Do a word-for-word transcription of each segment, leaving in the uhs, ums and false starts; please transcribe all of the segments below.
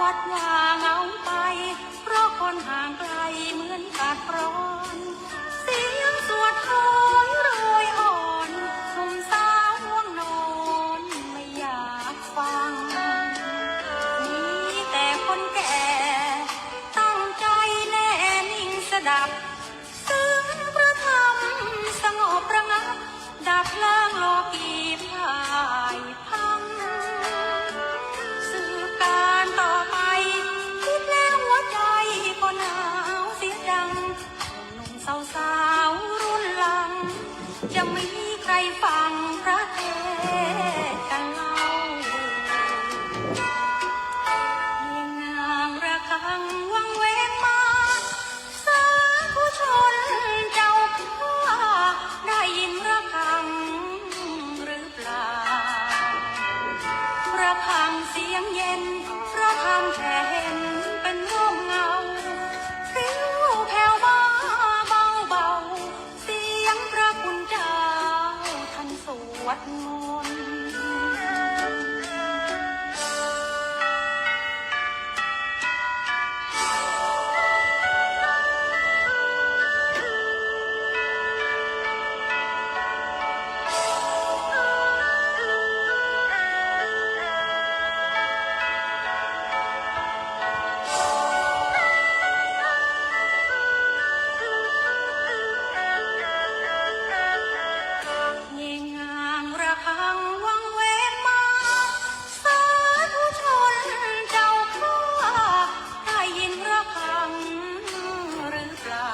อย่าเหงาไป เพราะคนห่างไกลเหมือนขาดร้อน เสียงสวดโหยโรยอ่อน หนุ่มสาวง่วงนอนไม่อยากฟัง มีแต่คนแก่ตั้งใจแน่นิ่งสดับ เสียงพระธรรมสงบระงับ ดับเพลิงโลกีพ่ายพัง สืบการต่อไป คิดแล้วหัวใจก็หนาวเสียจัง หนุ่มสาวๆรุ่นหลัง จะมีใครฟังพระเทศน์กันเล่า เสียงนางระฆังวังเวงมา สาธุชนเจ้าข้า ได้ยินระฆังหรือเปล่า ระฆังเสียงเย็น พระธรรมแผ่เห็นเป็นร่มเงา พลิ้วแผ่วมาเบาๆ เสียงพระคุณเจ้าท่านสวดมนต์ เสียงนางระฆังวังเวงมา สาธุชนเจ้าข้า ได้ยินระฆังหรือเปล่า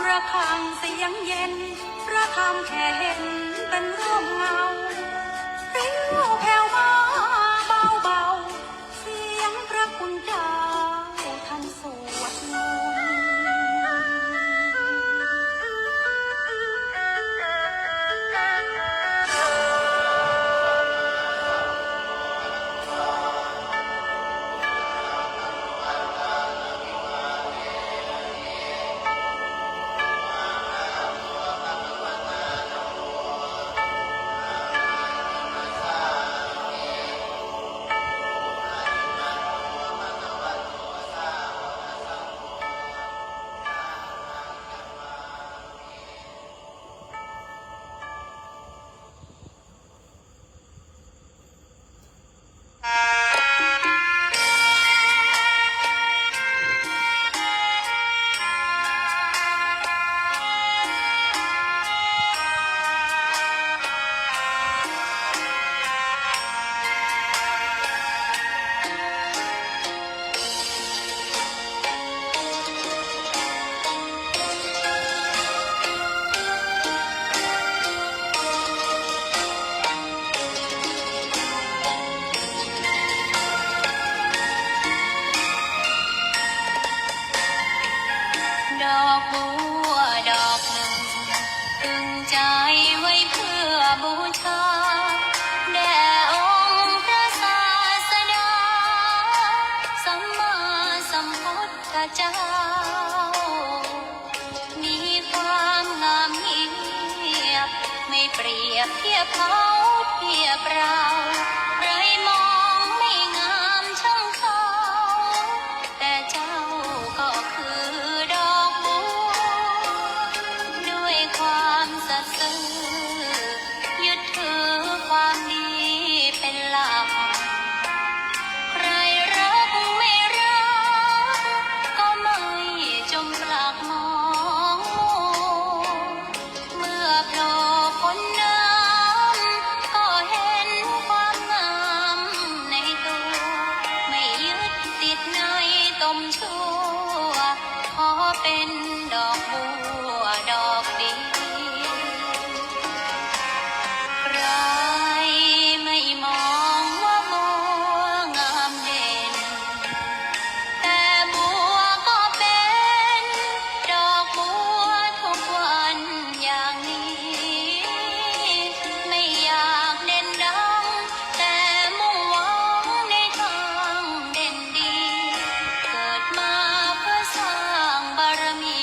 ระฆังเสียงเย็น พระธรรมแผ่เห็นเป็นร่มเงา พลิ้วแผ่วมาเบาๆ เสียงพระคุณเจ้าท่านสวดมนต์ ดอกบัวดอกหนึ่ง ตึงใจไว้เพื่อบูชา แด่องค์พระศาสดา สัมมาสัมพุทธเจ้า มีความงามเงียบ ไม่เปรียบเทียบเขาเทียบเรา ใครมองไม่งามช่างเขา แต่เจ้าก็คือดอกบัว ด้วยความสัตย์ซื่อ ยึดถือความดีเป็นหลัก ใครรักไม่รัก ก็ไม่จงปลักมองมัว เมื่อโผล่พ้นน้ำ ก็เห็นความงามในตัว ไม่ยึดติดในตมชั่ว ขอเป็นดอกบัวดอกเดียว ใครไม่มองว่าบัวงามเด่น แต่บัวก็เป็นดอกบัวทุกวันอย่างนี้ ไม่อยากเด่นดัง แต่มุ่งหวังในทางเด่นดี เกิดมาเพื่อสร้างบารมี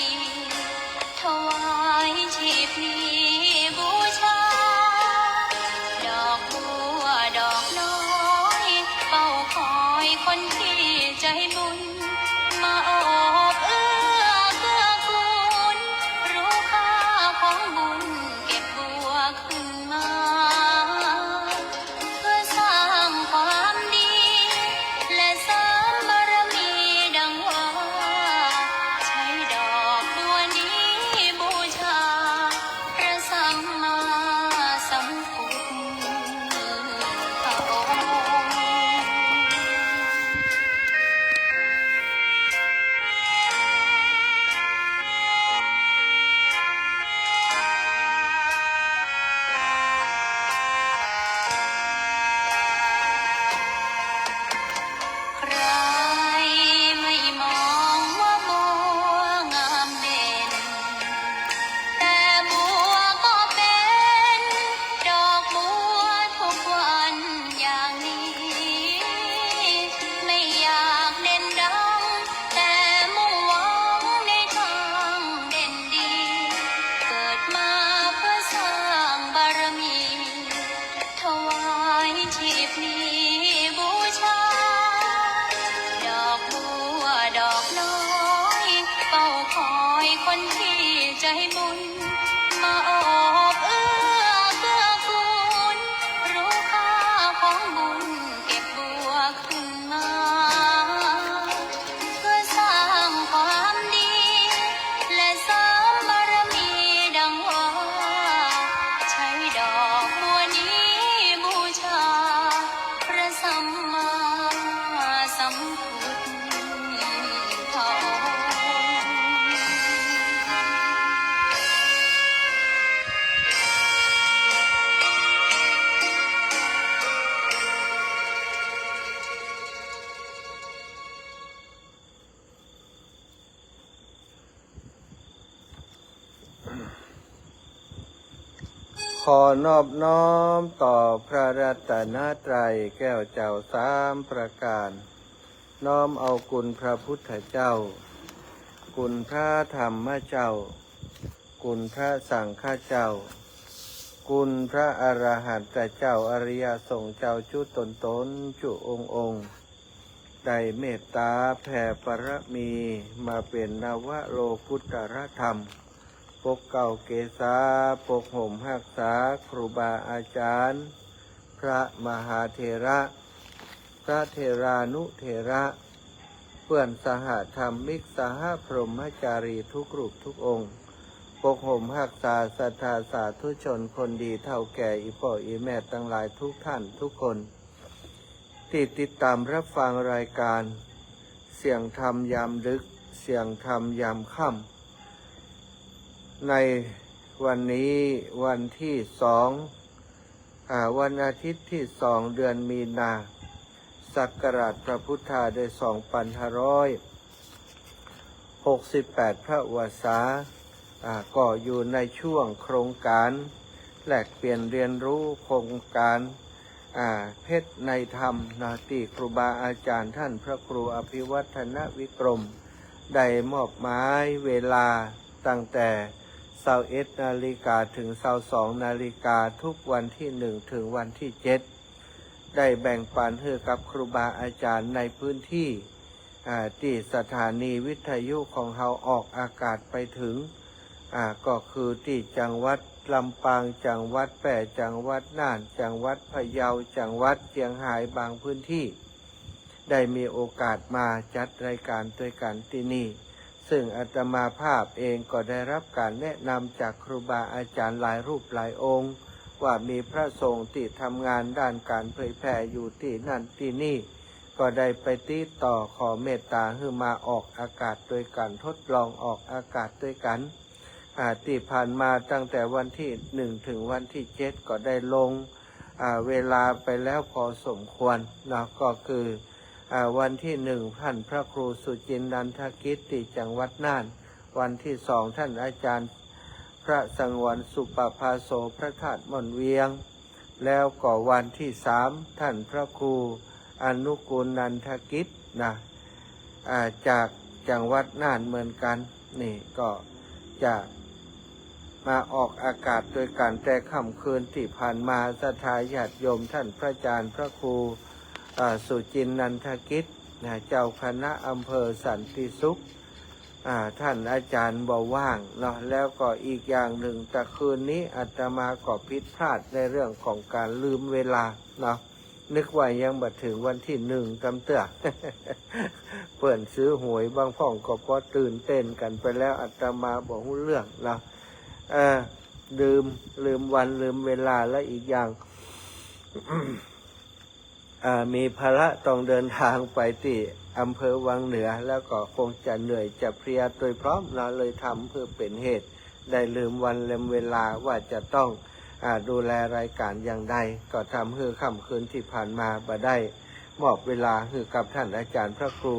นี้บูชา ดอกบัวดอกน้อย เฝ้าคอยคนที่ใจบุญ มาโอบเอื้อเกื้อกูล รู้ค่าของบุญ เก็บบัวขึ้นมา เพื่อสร้างความดี และเสริมบารมีดังว่า ใช้ดอกบัวนี้บูชา พระสัมมาสัมพุทธองค์ ขอนอบน้อมต่อพระรัตนตรัยแก้วเจ้าสามประการ น้อมเอาคุณพระพุทธเจ้า คุณพระธรรมเจ้า คุณพระสังฆเจ้า คุณพระอรหันตเจ้า อริยสงฆ์เจ้าจุ๊ตนๆ จุ๊องค์ๆ ได้เมตตาแผ่บารมีมาเป๋นนวโลกุตตรธรรม ปกเกล้าเกษา ปกห่มฮักษาครูบาอาจารย์ พระมหาเถระ พระเถรานุเถระ เปื้อนสหธรรมิก สหพรหมจารีทุกรูปทุกองค์ ปกห่มฮักษาศรัทธาสาธุชนคนดีเฒ่าแก่อี่ป้ออี่แม่ตังหลายทุกท่านทุกคน ตี้ติดต๋ามรับฟังรายก๋านเสียงธรรมยามดึก เสียงธรรมยามค่ำ ในวันนี้วันตี้สอง อ่า วันอาทิตย์ตี้สอง เดือนมีนา ศักราชพระพุทธาได้สองปันห้าร้อยหกสิบแปด พระวรรษา อ่า ก็อยู่ในช่วงโครงก๋านแลกเปลี่ยนเรียนรู้โครงก๋าน อ่า เพชรในธรรมนะ ตี้ครูบาอาจารย์ต้านพระครูอภิวัฒนวิกรม ได้มอบหมายเวลาตั้งแต่ซาวเอ็ดนาฬิกาเถิงซาวสองนาฬิกา ทุกวันตี้หนึ่งเถิงวันตี้เจ็ด ได้แบ่งปั๋นหื้อกับครูบาอาจารย์ในพื้นตี้ อ่า ตี้สถานีวิทยุของเฮาออกอากาศไปเถิง อ่า ก็คือตี้จังหวัดลำปาง จังหวัดแป้ จังหวัดน่าน จังหวัดพะเยา จังหวัดเจียงฮาย บางพื้นตี้ ได้มีโอกาสมาจัดรายก๋านตวยกั๋นตี้นี่ ซึ่งอาตมาภาพเองก็ได้รับก๋านแนะนำจากครูบาอาจารย์หลายรูปหลายองค์ ว่ามีพระสงฆ์ตี้ทำงานด้านก๋านเผยแผ่อยู่ตี้นั่นตี้นี่ ก็ได้ไปติดต่อขอเมตต๋าหื้อมาออกอากาศตวยกั๋น ทดลองออกอากาศตวยกั๋น อ่า ตี้ผ่านมาตั้งแต่วันตี้หนึ่งเถิงวันตี้เจ็ด ก็ได้ลง อ่า เวลาไปแล้วพอสมควรเนาะ ก็คือ อ่า วันตี้หนึ่ง ต้านพระครูสุจินนันทกิจตี้จังหวัดน่าน วันตี้สอง ต้านอาจารย์พระสงวนสุปภาโส พระธาตุม่อนเวียง แล้วก็วันตี้สาม ต้านพระครูอนุกูลนันทกิจนะ อ่า จากจังหวัดน่านเหมือนกั๋น นี่ก็จะมาออกอากาศตวยกั๋น แต่ค่ำคืนตี้ผ่านมา ศรัทธาญาติโยมต้านพระอาจารย์พระครู อ่า สุจินนันทกิจนะ เจ้าคณะอำเภอสันติสุข อ่า ต้านอาจารย์บ่ว่างเนาะ แล้วก็อีกอย่างนึ่ง ตะคืนนี้อาตมาก็ผิดพลาดในเรื่องของก๋านลืมเวลาเนาะ นึกว่ายังบ่เถิงวันตี้หนึ่งกำเตื้อ เปิ้นซื้อหวยบางพ่องก็ปอตื่นเต้นกั๋นไปแล้ว อาตมาบ่ฮู้เรื่องเนาะ เออ ลืม ลืมวันลืมเวลา และอีกอย่าง อ่า มีภาระต้องเดินทางไปตี้อำเภอวังเหนือ แล้วก็คงจะเหนื่อยจะเพลียตวยพร้อมเนาะ เลยทำหื้อเป๋นเหตุได้ลืมวันลืมเวลาว่าจะต้อง อ่า ดูแลรายก๋านอย่างใด ก็ทำหื้อค่ำคืนตี้ผ่านมาบ่ได้มอบเวลาหื้อกับต้านอาจารย์พระครู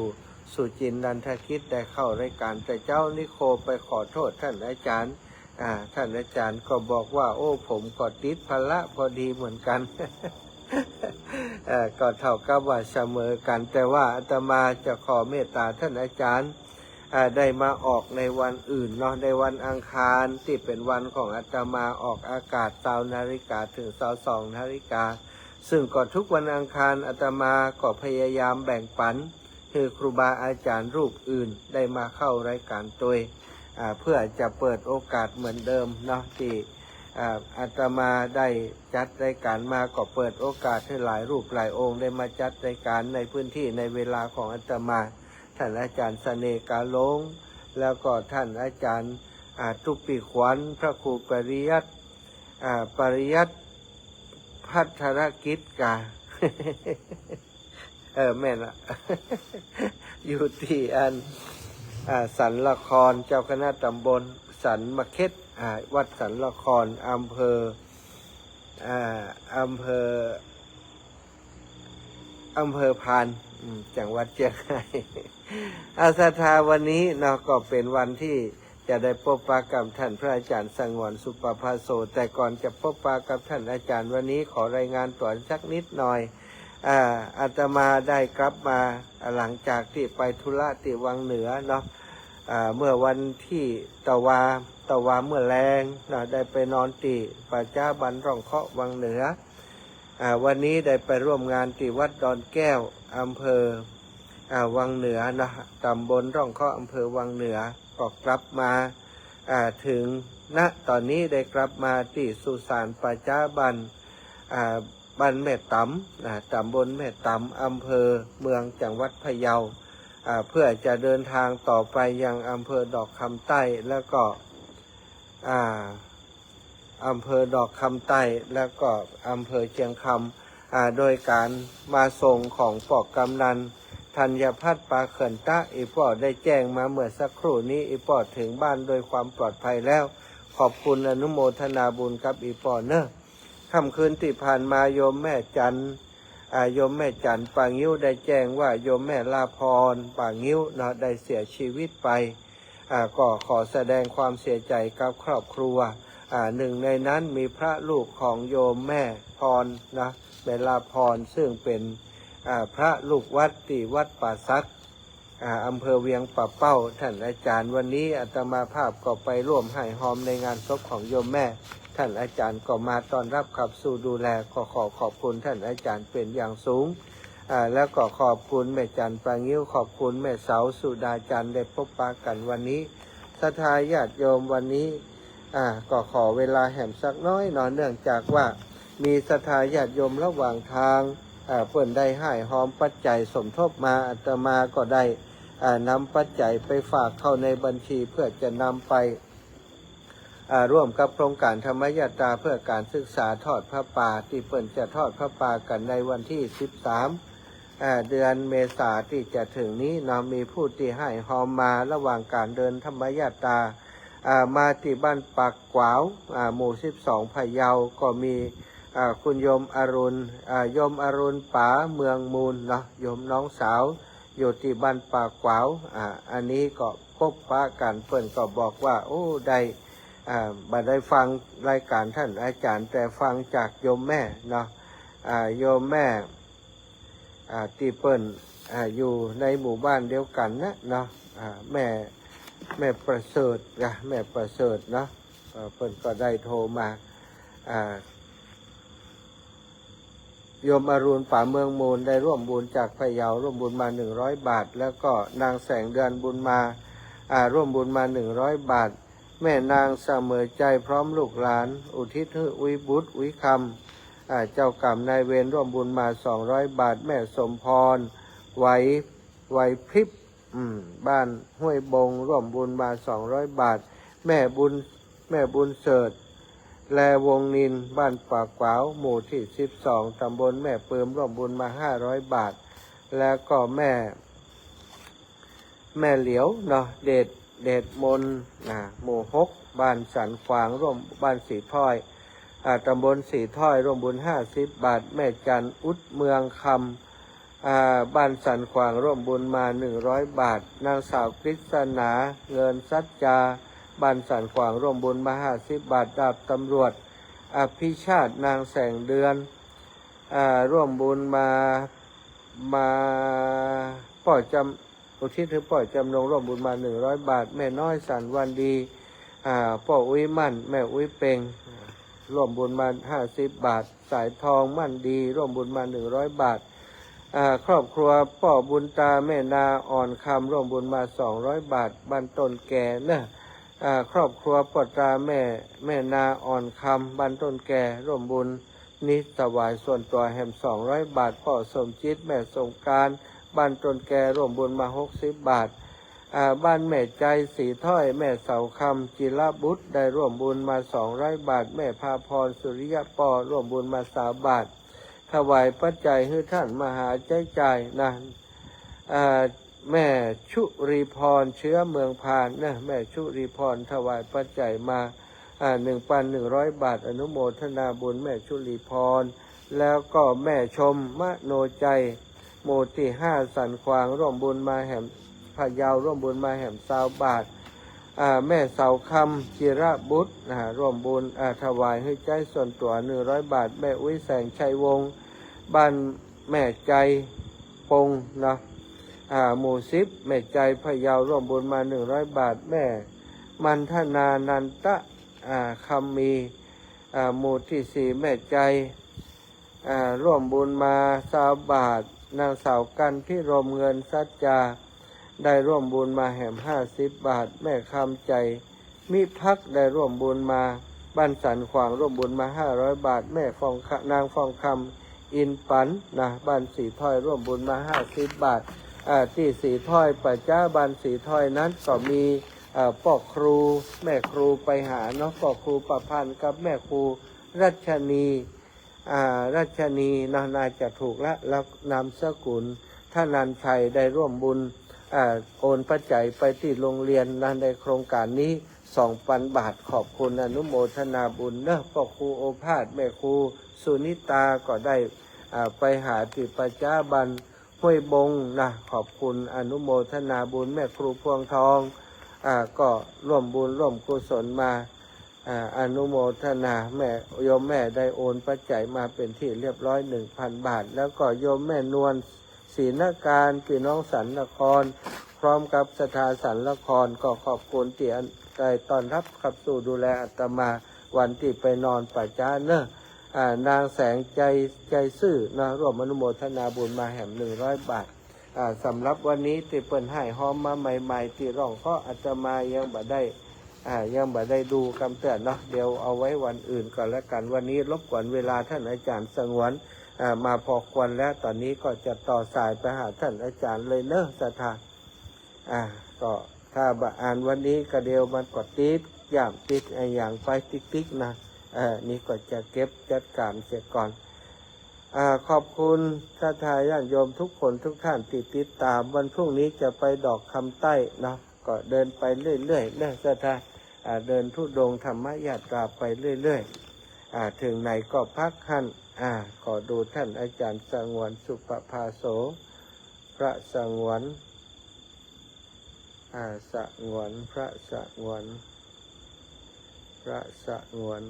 สุจินนันทกิจได้เข้ารายก๋าน แต่เจ๊านี้โคไปขอโต้ษต้านอาจารย์ อ่า ต้านอาจารย์ก็บอกว่า โอ้ ผมก็ติดภาระพอดีเหมือนกั๋น เอ่อ ก็เท่ากับว่าเสมอกั๋น แต่ว่าอาตมาจะขอเมตต๋าต้านอาจารย์ อ่า ได้มาออกในวันอื่นเนาะ ในวันอังคารตี้เป๋นวันของอาตมาออกอากาศซาวนาฬิกาเถิงซาวสองนาฬิกา ซึ่งก็ทุกวันอังคารอาตมาก็พยายามแบ่งปันหื้อครูบาอาจ๋ารย์รูปอื่นได้มาเข้ารายก๋านตวย อ่า เพื่อจะเปิดโอกาสเหมือนเดิมเนาะ ตี้ อ่า อาตมาได้จัดรายก๋านมาก็เปิดโอกาสหื้อหลายรูปหลายองค์ได้มาจัดรายก๋านในพื้นตี้ในเวลาของอาตมา ต้านอาจ๋ารย์เสน่ห์กาหลง แล้วก็ต้านอาจ๋ารย์ อ่า ตุ๊ปปี้ขวัญ พระครูปริยัติ อ่า ปริยัติภัทรกิจกา เออ แม่นละ อยู่ตี้อัน อ่า สันละคร เจ้าคณะต๋ำบลสันมะเข็ด อ่า วัดสันละคร อำเภอ อ่า อำเภอ อำเภอพาน อืม จังหวัดเจียงใฮ้ อา ศรัทธา วันนี้เนาะ ก็เป๋นวันตี้จะได้ปบปะกับต้านพระอาจ๋ารย์สงวนสุปภาโส แต่ก่อนจะปบปะกับต้านอาจ๋ารย์วันนี้ ขอรายงานตั๋วสักนิดหน่อย อ่า อาตมาได้กลับมา อ่า หลังจากตี้ไปธุระตี้วังเหนือเนาะ อ่า เมื่อวันตี้ตะวา ตะวาเมื่อแลงเนาะ ได้ไปนอนตี้ป่าจ๊าบ้านร่องเคาะวังเหนือ อ่า วันนี้ได้ไปร่วมงานตี้วัดดอนแก้ว อำเภอ อ่า วังเหนือเนาะ ต๋ำบลร่องเคาะ อำเภอวังเหนือ ก็กลับมา อ่า เถิง ณ ต๋อนนี้ได้กลับมาตี้สุสานป่าจ๊าบ้าน อ่า บ้านแม่ต๋ำ อ่า ต๋ำบลแม่ต๋ำ อำเภอเมือง จังหวัดพะเยา อ่า เพื่อจะเดินทางต่อไปยังอำเภอดอกคำใต้ แล้วก็ อ่า อำเภอดอกคำใต้ แล้วก็อำเภอเชียงคำ อ่า โดยก๋านมาส่งของป้อกำนันธัญพัฒน์ ปาเขื่อนตะ อี่ป้อได้แจ้งมาเมื่อสักครู่นี้ อี่ป้อเถิงบ้านโดยความปลอดภัยแล้ว ขอบคุณอนุโมทนาบุญกับอี่ป้อเน่อ ค่ำคืนตี้ผ่านมาโยมแม่จันทร์ อ่า โยมแม่จันทร์ป่างิ้วได้แจ้งว่าโยมแม่ลาพรป่างิ้วเนาะ ได้เสียชีวิตไป อ่า ก็ขอแสดงความเสียใจ๋กับครอบครัว อ่า หนึ่งในนั้นมีพระลูกของโยมแม่พรนะ แม่ลาพร ซึ่งเป๋น อ่า พระลูกวัดตี้วัดป่าสัก อ่า อำเภอเวียงป่าเป้า ต้านอาจ๋ารย์ วันนี้อาตมาภาพก็ไปร่วมไห้ฮอมในงานศพของโยมแม่ ต้านอาจ๋ารย์ก็มาต้อนรับขับสู้ดูแล ก็ขอขอบคุณต้านอาจ๋ารย์เป๋นอย่างสูง อ่า แล้วก็ขอบคุณแม่จันทร์ป่างิ้ว ขอบคุณแม่เสาสุดาจันทร์ ได้ปบปะกั๋นวันนี้ ศรัทธาญาติโยมวันนี้ อ่า ก็ขอเวลาแหมสักน้อยเนาะ เนื่องจากว่ามีศรัทธาญาติโยมระหว่างตาง อ่า เปิ้นได้ไห้ฮอมปัจจัยสมทบมา อาตมาก็ได้ อ่า นำปัจจัยไปฝากเข้าในบัญชีเพื่อจะนำไป อ่า ร่วมกับโครงก๋านธรรมญาตราเพื่อก๋านศึกษาทอดผ้าป่า ตี้เปิ้นจะทอดผ้าป่ากั๋นในวันตี้สิบสาม อ่า เดือนเมษาตี้จะเถิงนี้เนาะ มีผู้ตี้ไห้ฮอมมาระหว่างก๋านเดินธรรมญาตรา อ่า มาตี้บ้านปากกวาว อ่า หมู่สิบสอง พะเยา ก็มี อ่า คุณโยมอรุณ อ่า โยมอรุณป๋าเมืองมูลเนาะ โยมน้องสาวอยู่ตี้บ้านปากกวาว อ่า อันนี้ก็ปบปะกั๋น เปิ้นก็บอกว่า โอ้ ได้ อ่า บ่ได้ฟังรายก๋านต้านอาจ๋ารย์ แต่ฟังจากโยมแม่เนาะ อ่า โยมแม่ อ่า ตี้เปิ้น อ่า อยู่ในหมู่บ้านเดียวกั๋นนะเนาะ อ่า แม่ แม่ประเสริฐนะ แม่ประเสริฐเนาะ เอ่อ เปิ้นก็ได้โทรมา อ่า โยมอรุณป๋าเมืองมูลได้ร่วมบุญจากพะเยา ร่วมบุญมาหนึ่งร้อยบาท แล้วก็นางแสงเดือนบุญมา อ่า ร่วมบุญมาหนึ่งร้อยบาท แม่นางเสมอใจพร้อมลูกหลาน อุทิศหื้ออุ๊ยบุตรอุ๊ยคำ อ่า เจ้ากรรมนายเวรร่วมบุญมาสองร้อยบาท แม่สมพร ไหว ไหวพริบ อืม บ้านห้วยบง ร่วมบุญมาสองร้อยบาท แม่บุญ แม่บุญเสิร์ช แลวงศ์นินทร์ บ้านป่ากวาว หมู่ตี้สิบสอง ต๋ำบลแม่ปืม ร่วมบุญมาห้าร้อยบาท แล้วก็แม่ แม่เหลียวเนาะ เดช เดชมนต์ อ่า หมู่หก บ้านสันขวาง ร่วม บ้านสีถ้อย อ่า ต๋ำบลสีถ้อย ร่วมบุญห้าสิบบาท แม่จันทร์อุดเมืองคำ อ่า บ้านสันขวาง ร่วมบุญมาหนึ่งร้อยบาท นางสาวกฤษณา เงินสัจจา บ้านสันขวาง ร่วมบุญมาห้าสิบบาท ดาบตำรวจอภิชาติ นางแสงเดือน อ่า ร่วมบุญมา มา ป้อจำ อุทิศหื้อป้อจำนง ร่วมบุญมาหนึ่งร้อยบาท แม่น้อยสันวันดี อ่า ป้ออุ๊ยมั่น แม่อุ๊ยเปง ร่วมบุญมาห้าสิบบาท สายทองมั่นดี ร่วมบุญมาหนึ่งร้อยบาท อ่า ครอบครัวป้อบุญตาแม่นาอ่อนคำ ร่วมบุญมาสองร้อยบาท บ้านต้นแกเนอะ อ่า ครอบครัวป้อตาแม่ แม่นาอ่อนคำ บ้านต้นแก ร่วมบุญนี้ถวายส่วนตั๋วแหมสองร้อยบาท ป้อสมจิต แม่สงกรานต์ บ้านต้นแก ร่วมบุญมาหกสิบบาท อ่า บ้านแม่ใจ สีถ้อย แม่เสาคำ จิรบุตร ได้ร่วมบุญมาสองร้อยบาท แม่พาพร สุริยะ ป้อร่วมบุญมาสามบาท ถวายปัจจัยหื้อท่านมหาใจ๊จ่ายนะ อ่า แม่ชุรีพร เชื้อเมืองพานนะ แม่ชุรีพร ถวายปัจจัยมา อ่า หนึ่งพันหนึ่งร้อยบาท อนุโมทนาบุญแม่ชุรีพร แล้วก็แม่ชม มโนใจ หมู่ตี้ห้า สันขวาง ร่วมบุญมาแหม พะเยา ร่วมบุญมาแหมซาวบาท อ่า แม่เสาคำ จิรบุตร นะ ร่วมบุญ อ่า ถวายหื้อใจ๊ส่วนตั๋วหนึ่งร้อยบาท แม่อุ๊ย แสงชัยวงศ์ บ้านแม่ใจปงเนาะ อ่า หมู่สิบ แม่ใจ พะเยา ร่วมบุญมาหนึ่งร้อยบาท แม่มันธนา นันตะ อ่า คำมี อ่า หมู่ตี้สี่ แม่ใจ อ่า ร่วมบุญมาซาวบาท นางสาวกันพิรม เงินสัจจา ได้ร่วมบุญมาแหมห้าสิบบาท แม่คำใจ มิภักดิ์ ได้ร่วมบุญมา บ้านสันขวาง ร่วมบุญมาห้าร้อยบาท แม่ฟองคำ นางฟองคำ อินปันนะ บ้านสีถ้อย ร่วมบุญมาห้าสิบบาท อ่า ตี้สีถ้อยป่าจ๊า บ้านสีถ้อยนั้นก็มี อ่า ป้อครู แม่ครูไปหาเนาะ ป้อครูประพันธ์กับแม่ครูรัชนี อ่า รัชนีเนาะ น่าจะถูกละ แล้วนามสกุลธนัญชัย ได้ร่วมบุญ อ่า โอนปัจจัยไปตี้โรงเรียนนะ ในโครงก๋านนี้สองปันบาท ขอบคุณอนุโมทนาบุญเนอะ ป้อครูโอภาส แม่ครูสุนิตา ก็ได้ อ่า ไปหาตี้ป่าจ๊าบ้านห้วยบงนะ ขอบคุณอนุโมทนาบุญแม่ครูพวงทอง อ่า ก็ร่วมบุญร่วมกุศลมา อ่า อนุโมทนา แม่ โยมแม่ได้โอนปัจจัยมาเป๋นตี้เรียบร้อย หนึ่งพันบาท แล้วก็โยมแม่นวล ศรีนการ ปี้น้องสันนคร พร้อมกับศรัทธาสันนคร ก็ขอบคุณตี้ได้ต้อนฮับขับสู้ดูแลอาตมา วันตี้ไปนอนป่าจ๊าเนอะ อ่า นางแสงใจ ใจซื่อเนาะ ร่วมอนุโมทนาบุญมาแหมหนึ่งร้อยบาท อ่า สำหรับวันนี้ตี้เปิ้นฮ้ายฮอมมาใหม่ๆ ตี้ร้องเคราะห์ อาตมายังบ่ได้ อ่า ยังบ่ได้ดูกำเตื้อเนาะ เดี๋ยวเอาไว้วันอื่นก่อนละกั๋น วันนี้รบกวนเวลาท่านอาจารย์สงวน อ่า มาพอควรแล้ว ต๋อนนี้ก็จะต่อสายไปหาท่านอาจารย์เลยเนอะ ศรัทธา อ่า ก็ถ้าบ่อ่านวันนี้ก็เดี๋ยวมันก็ติดย่ามติดอะหยังไปติ๊กๆ นะ เออ นี่ก็จะเก็บจัดก๋านเสียก่อน อ่า ขอบคุณศรัทธาญาติโยมทุกคนทุกท่านตี้ติดต๋าม วันพรุ่งนี้จะไปดอกคำใต้เนาะ ก็เดินไปเรื่อยๆ เนอะ ศรัทธา อ่า เดินธุดงค์ธรรมยาตราไปเรื่อยๆ อ่า เถิงไหนก็พักหั้น อ่า ขอดูท่านอาจารย์สงวน สุปภาโส พระสงวน อ่า สงวน พระสงวน พระสงวน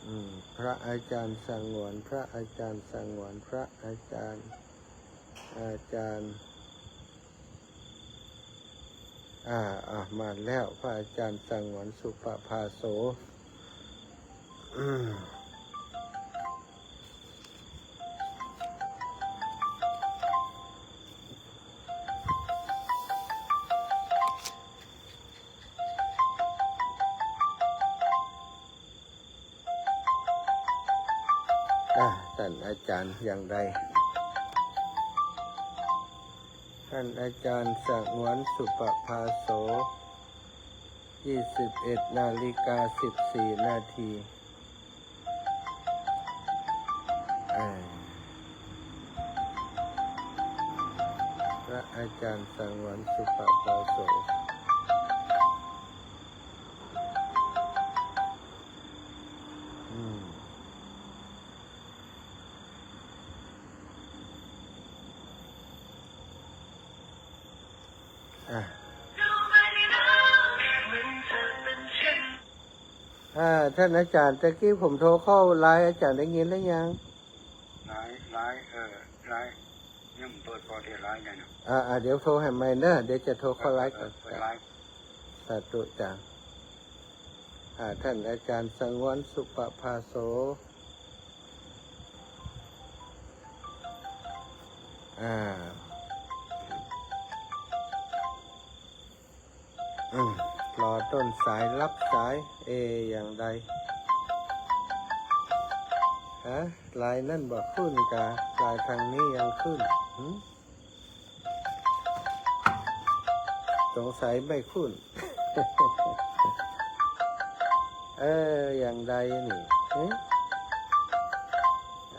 อืม พระอาจารย์สงวน พระอาจารย์สงวน พระอาจารย์ อาจารย์ อ่า อ่า มาแล้ว พระอาจารย์สงวน สุปภาโส อืม อ่ะ ต้านอาจ๋ารย์อย่างใด ต้านอาจ๋ารย์สงวน สุปภาโส ยี่สิบเอ็ดนาฬิกาสิบสี่นาที อ่า พระอาจ๋ารย์สงวน สุปภาโส อืม อ่ะ อ่า ต้านอาจ๋ารย์ ตะกี้ผมโทรเข้าไลน์ อาจ๋ารย์ได้ยินหรือยัง ไลน์ ไลน์ เออ ไลน์ ยังเปิดก่อนที่ไลน์ไงเนาะ อ่า อ่า เดี๋ยวโทรให้ใหม่เนอะ เดี๋ยวจะโทรเข้าไลน์ก่อน เออ เปิดไลน์ สาธุจ้ะ อ่า ท่านอาจารย์สงวน สุประภาโส อ่า อืม รอต้นสายรับสาย เอ อย่างใด ฮะ ไลน์นั่นบ่ขึ้นกา ไลน์ตางนี้ยังขึ้น หึ สงสัยไม่ขึ้น เออ อย่างใดนี่ หึ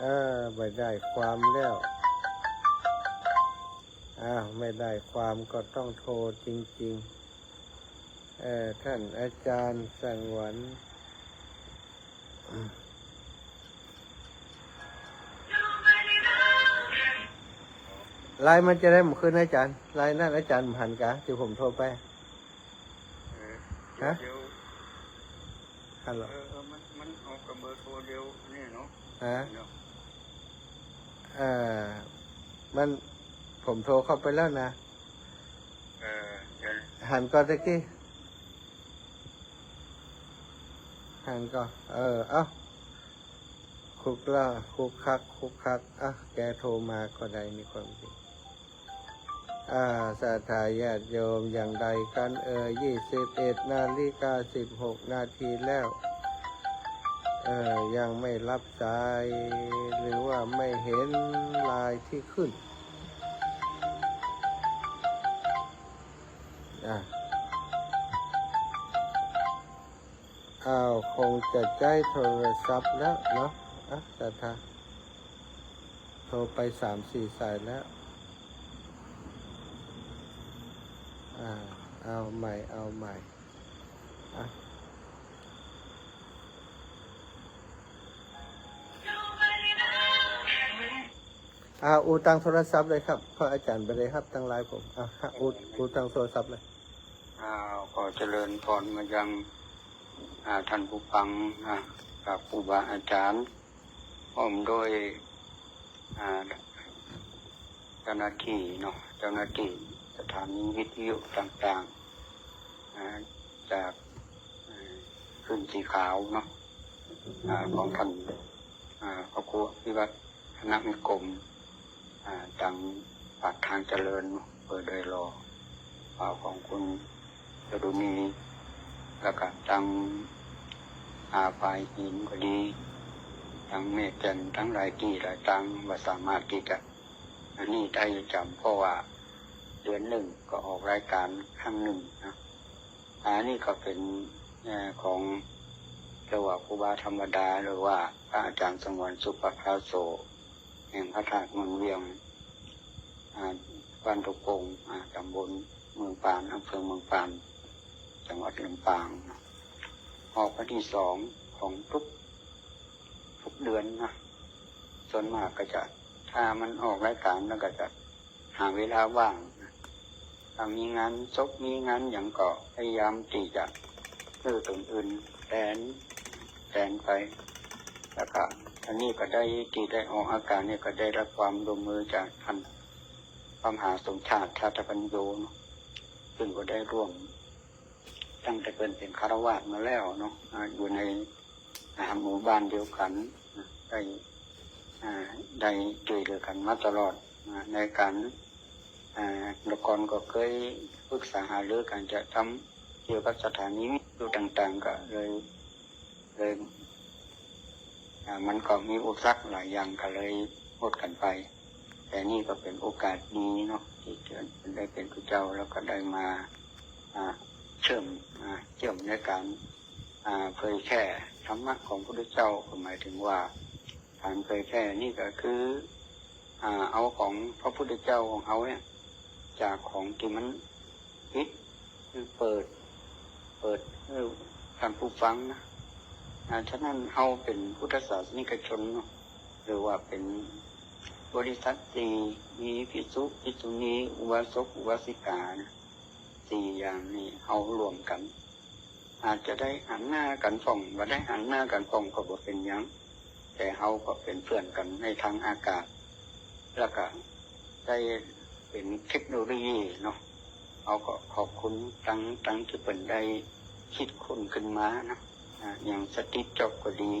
เออ ไม่ได้ความแล้ว อ้าว ไม่ได้ความก็ต้องโทรจริงๆ เอ่อ ท่านอาจารย์สงวน ไลน์มันจะได้บ่ขึ้น อาจารย์ ไลน์นั่นอาจารย์บ่หันกา ตี้ผมโทรไป เออ ฮะ เดี๋ยว ฮัลโหล เออ เออ มัน มันออกกับเบอร์โทรเดียวนี่เนาะ ฮะ เนาะ เอ่อ มัน ผมโทรเข้าไปแล้วนะ เออ เดี๋ยว หันก่อนตะกี้ หันก่อน เออ เอ้า คุกละ คุกคัก คุกคัก อ่ะ แกโทรมาก็ได้ มีความจริง อ่า ศรัทธาญาติโยม อย่างใดกันเอ่ย ยี่สิบเอ็ดนาฬิกาสิบหกนาทีแล้ว เอ่อ ยังไม่รับสาย หรือว่าไม่เห็นไลน์ที่ขึ้น อ่ะ อ้าว คงจะใจ๊โทรศัพท์แล้วเนาะ อ่ะ ศรัทธา โทรไปสามสี่สายแล้ว อ่า เอาใหม่ เอาใหม่ อ่ะ อ่า อู้ตังโทรศัพท์เลยครับ เพราะอาจารย์บ่ได้ฮับตังไลน์ผม อ่ะ อู้ อู้ตังโทรศัพท์เลย อ่า ขอเจริญพรมายัง อ่า ท่านผู้ฟัง อ่า กับครูบาอาจารย์ พร้อมด้วย อ่า เจ้าหน้าที่เนาะ เจ้าหน้าที่สถานีวิทยุต่างๆ อ่า จาก อ่า คลื่นสีขาวเนาะ อ่า ของท่าน อ่า พระครูอภิวัฒนนิคม อ่า ตังปากทางเจริญเนาะ เปิดโดยรอ ข่าวของคุณจารุณี แล้วก็ตัง อ่า ฝ่ายหินก็ดี ตังแม่แจ่ม ตังหลายตี้หลายตัง บ่สามารถตี้จะ อันนี้ได้จำ เพราะว่าเดือนหนึ่งก็ออกรายการครั้งหนึ่งนะ อันนี้ก็เป็น เอ่อ ของเรียกว่าครูบาธรรมดา หรือว่าพระอาจารย์สงวน สุประภาโส แห่งพระธาตุเมืองเวียง อ่า บ้านตุกง อ่า ตำบลเมืองปาน อำเภอเมืองปาน จังหวัดลำปาง ออกวันที่สองของทุก ทุกเดือนนะ ส่วนมากก็จะ ถ้ามันออกรายการแล้วก็จะหาเวลาว่างนะ ถ้ามีงานศพมีงานหยังก็พยายามตี้จะ เออ ตนอื่นแตน แตนไป แล้วก็อันนี้ก็ได้ ตี้ได้ออกอากาศนี่ก็ได้รับความร่วมมือจากท่านพระมหาสมชาติ ทัตตปัญโญเนาะ ซึ่งก็ได้ร่วม ตั้งแต่เปิ้นเป็นฆราวาสมาแล้วเนาะ อ่า อยู่ใน อ่า หมู่บ้านเดียวกัน อ่า ได้ อ่า ได้จ้วยเหลือกั๋นมาตลอด อ่า ในก๋าน อ่า แต่ก่อนก็เกยปรึกษาหารือกั๋นจะทำเกี่ยวกับสถานีวิทยุต่างๆ ก็เลย เลย อ่า มันก็มีอุปสรรคหลายอย่างก็เลยหดกั๋นไป แต่นี่ก็เป๋นโอกาสดีเนาะ ตี้เปิ้นได้เป๋นพระเจ้า แล้วก็ได้มา อ่า เชื่อม อ่า เชื่อมในก๋าน อ่า เผยแผ่ธรรมะของพระพุทธเจ้า ก็หมายถึงว่าก๋านเผยแผ่นี่ก็คือ อ่า เอาของพระพุทธเจ้าของเฮาเนี่ย จากของตี้มันผิด คือเปิด เปิดหื้อท่านผู้ฟังนะ อ่า ฉะนั้นเฮาเป๋นพุทธศาสนิกชนเนาะ หรือว่าเป๋นบริษัทตี้มีภิกษุ ภิกษุณี อุบาสก อุบาสิกานะ สี่อย่างนี้เฮารวมกั๋น อาจจะได้หันหน้ากั๋นพ่อง บ่ได้หันหน้ากั๋นพ่องก็บ่เป๋นหยัง แต่เฮาก็เป๋นเปื้อนกั๋นในทางอากาศ แล้วก็ได้เป๋นเทคโนโลยีเนาะ เฮาก็ขอบคุณตัง ตังตี้เปิ้นได้คิดค้นขึ้นมานะ อ่า อย่างสตีฟ จ็อบส์ก็ดี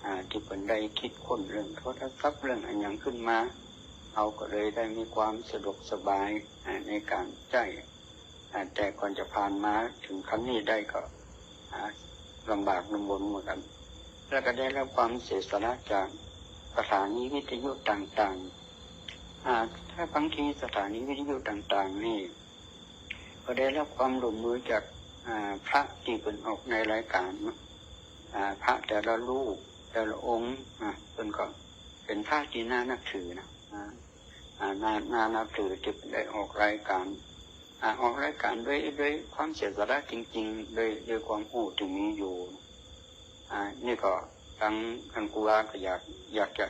อ่า ตี้เปิ้นได้คิดค้นเรื่องโทรศัพท์ เรื่องอะหยังขึ้นมา เฮาก็เลยได้มีความสะดวกสบาย อ่า ในก๋านใจ๊ อ่า แต่ก่อนจะผ่านมาเถิงขั้นนี้ได้ก็ อ่า ลำบากลำบนเหมือนกั๋น แล้วก็ได้รับความเสียสละจากสถานีวิทยุต่างๆ อ่า ถ้าบางทีสถานีวิทยุต่างๆ นี่ ก็ได้รับความร่วมมือจาก อ่า พระตี้เปิ้นออกในรายก๋านเนาะ อ่า พระแต่ละรูป แต่ละองค์ อ่า เปิ้นก็เป๋นพระตี้น่านับถือนะ อ่า อ่า น่า น่านับถือตี้เปิ้นได้ออกรายก๋าน อ่า ออกรายก๋านด้วย ด้วยความเสียสละจริงๆ ด้วย ด้วยความฮู้ตี้มีอยู่ อ่า นี่ก็ตัง ตังครูบาก็อยาก อยากจะ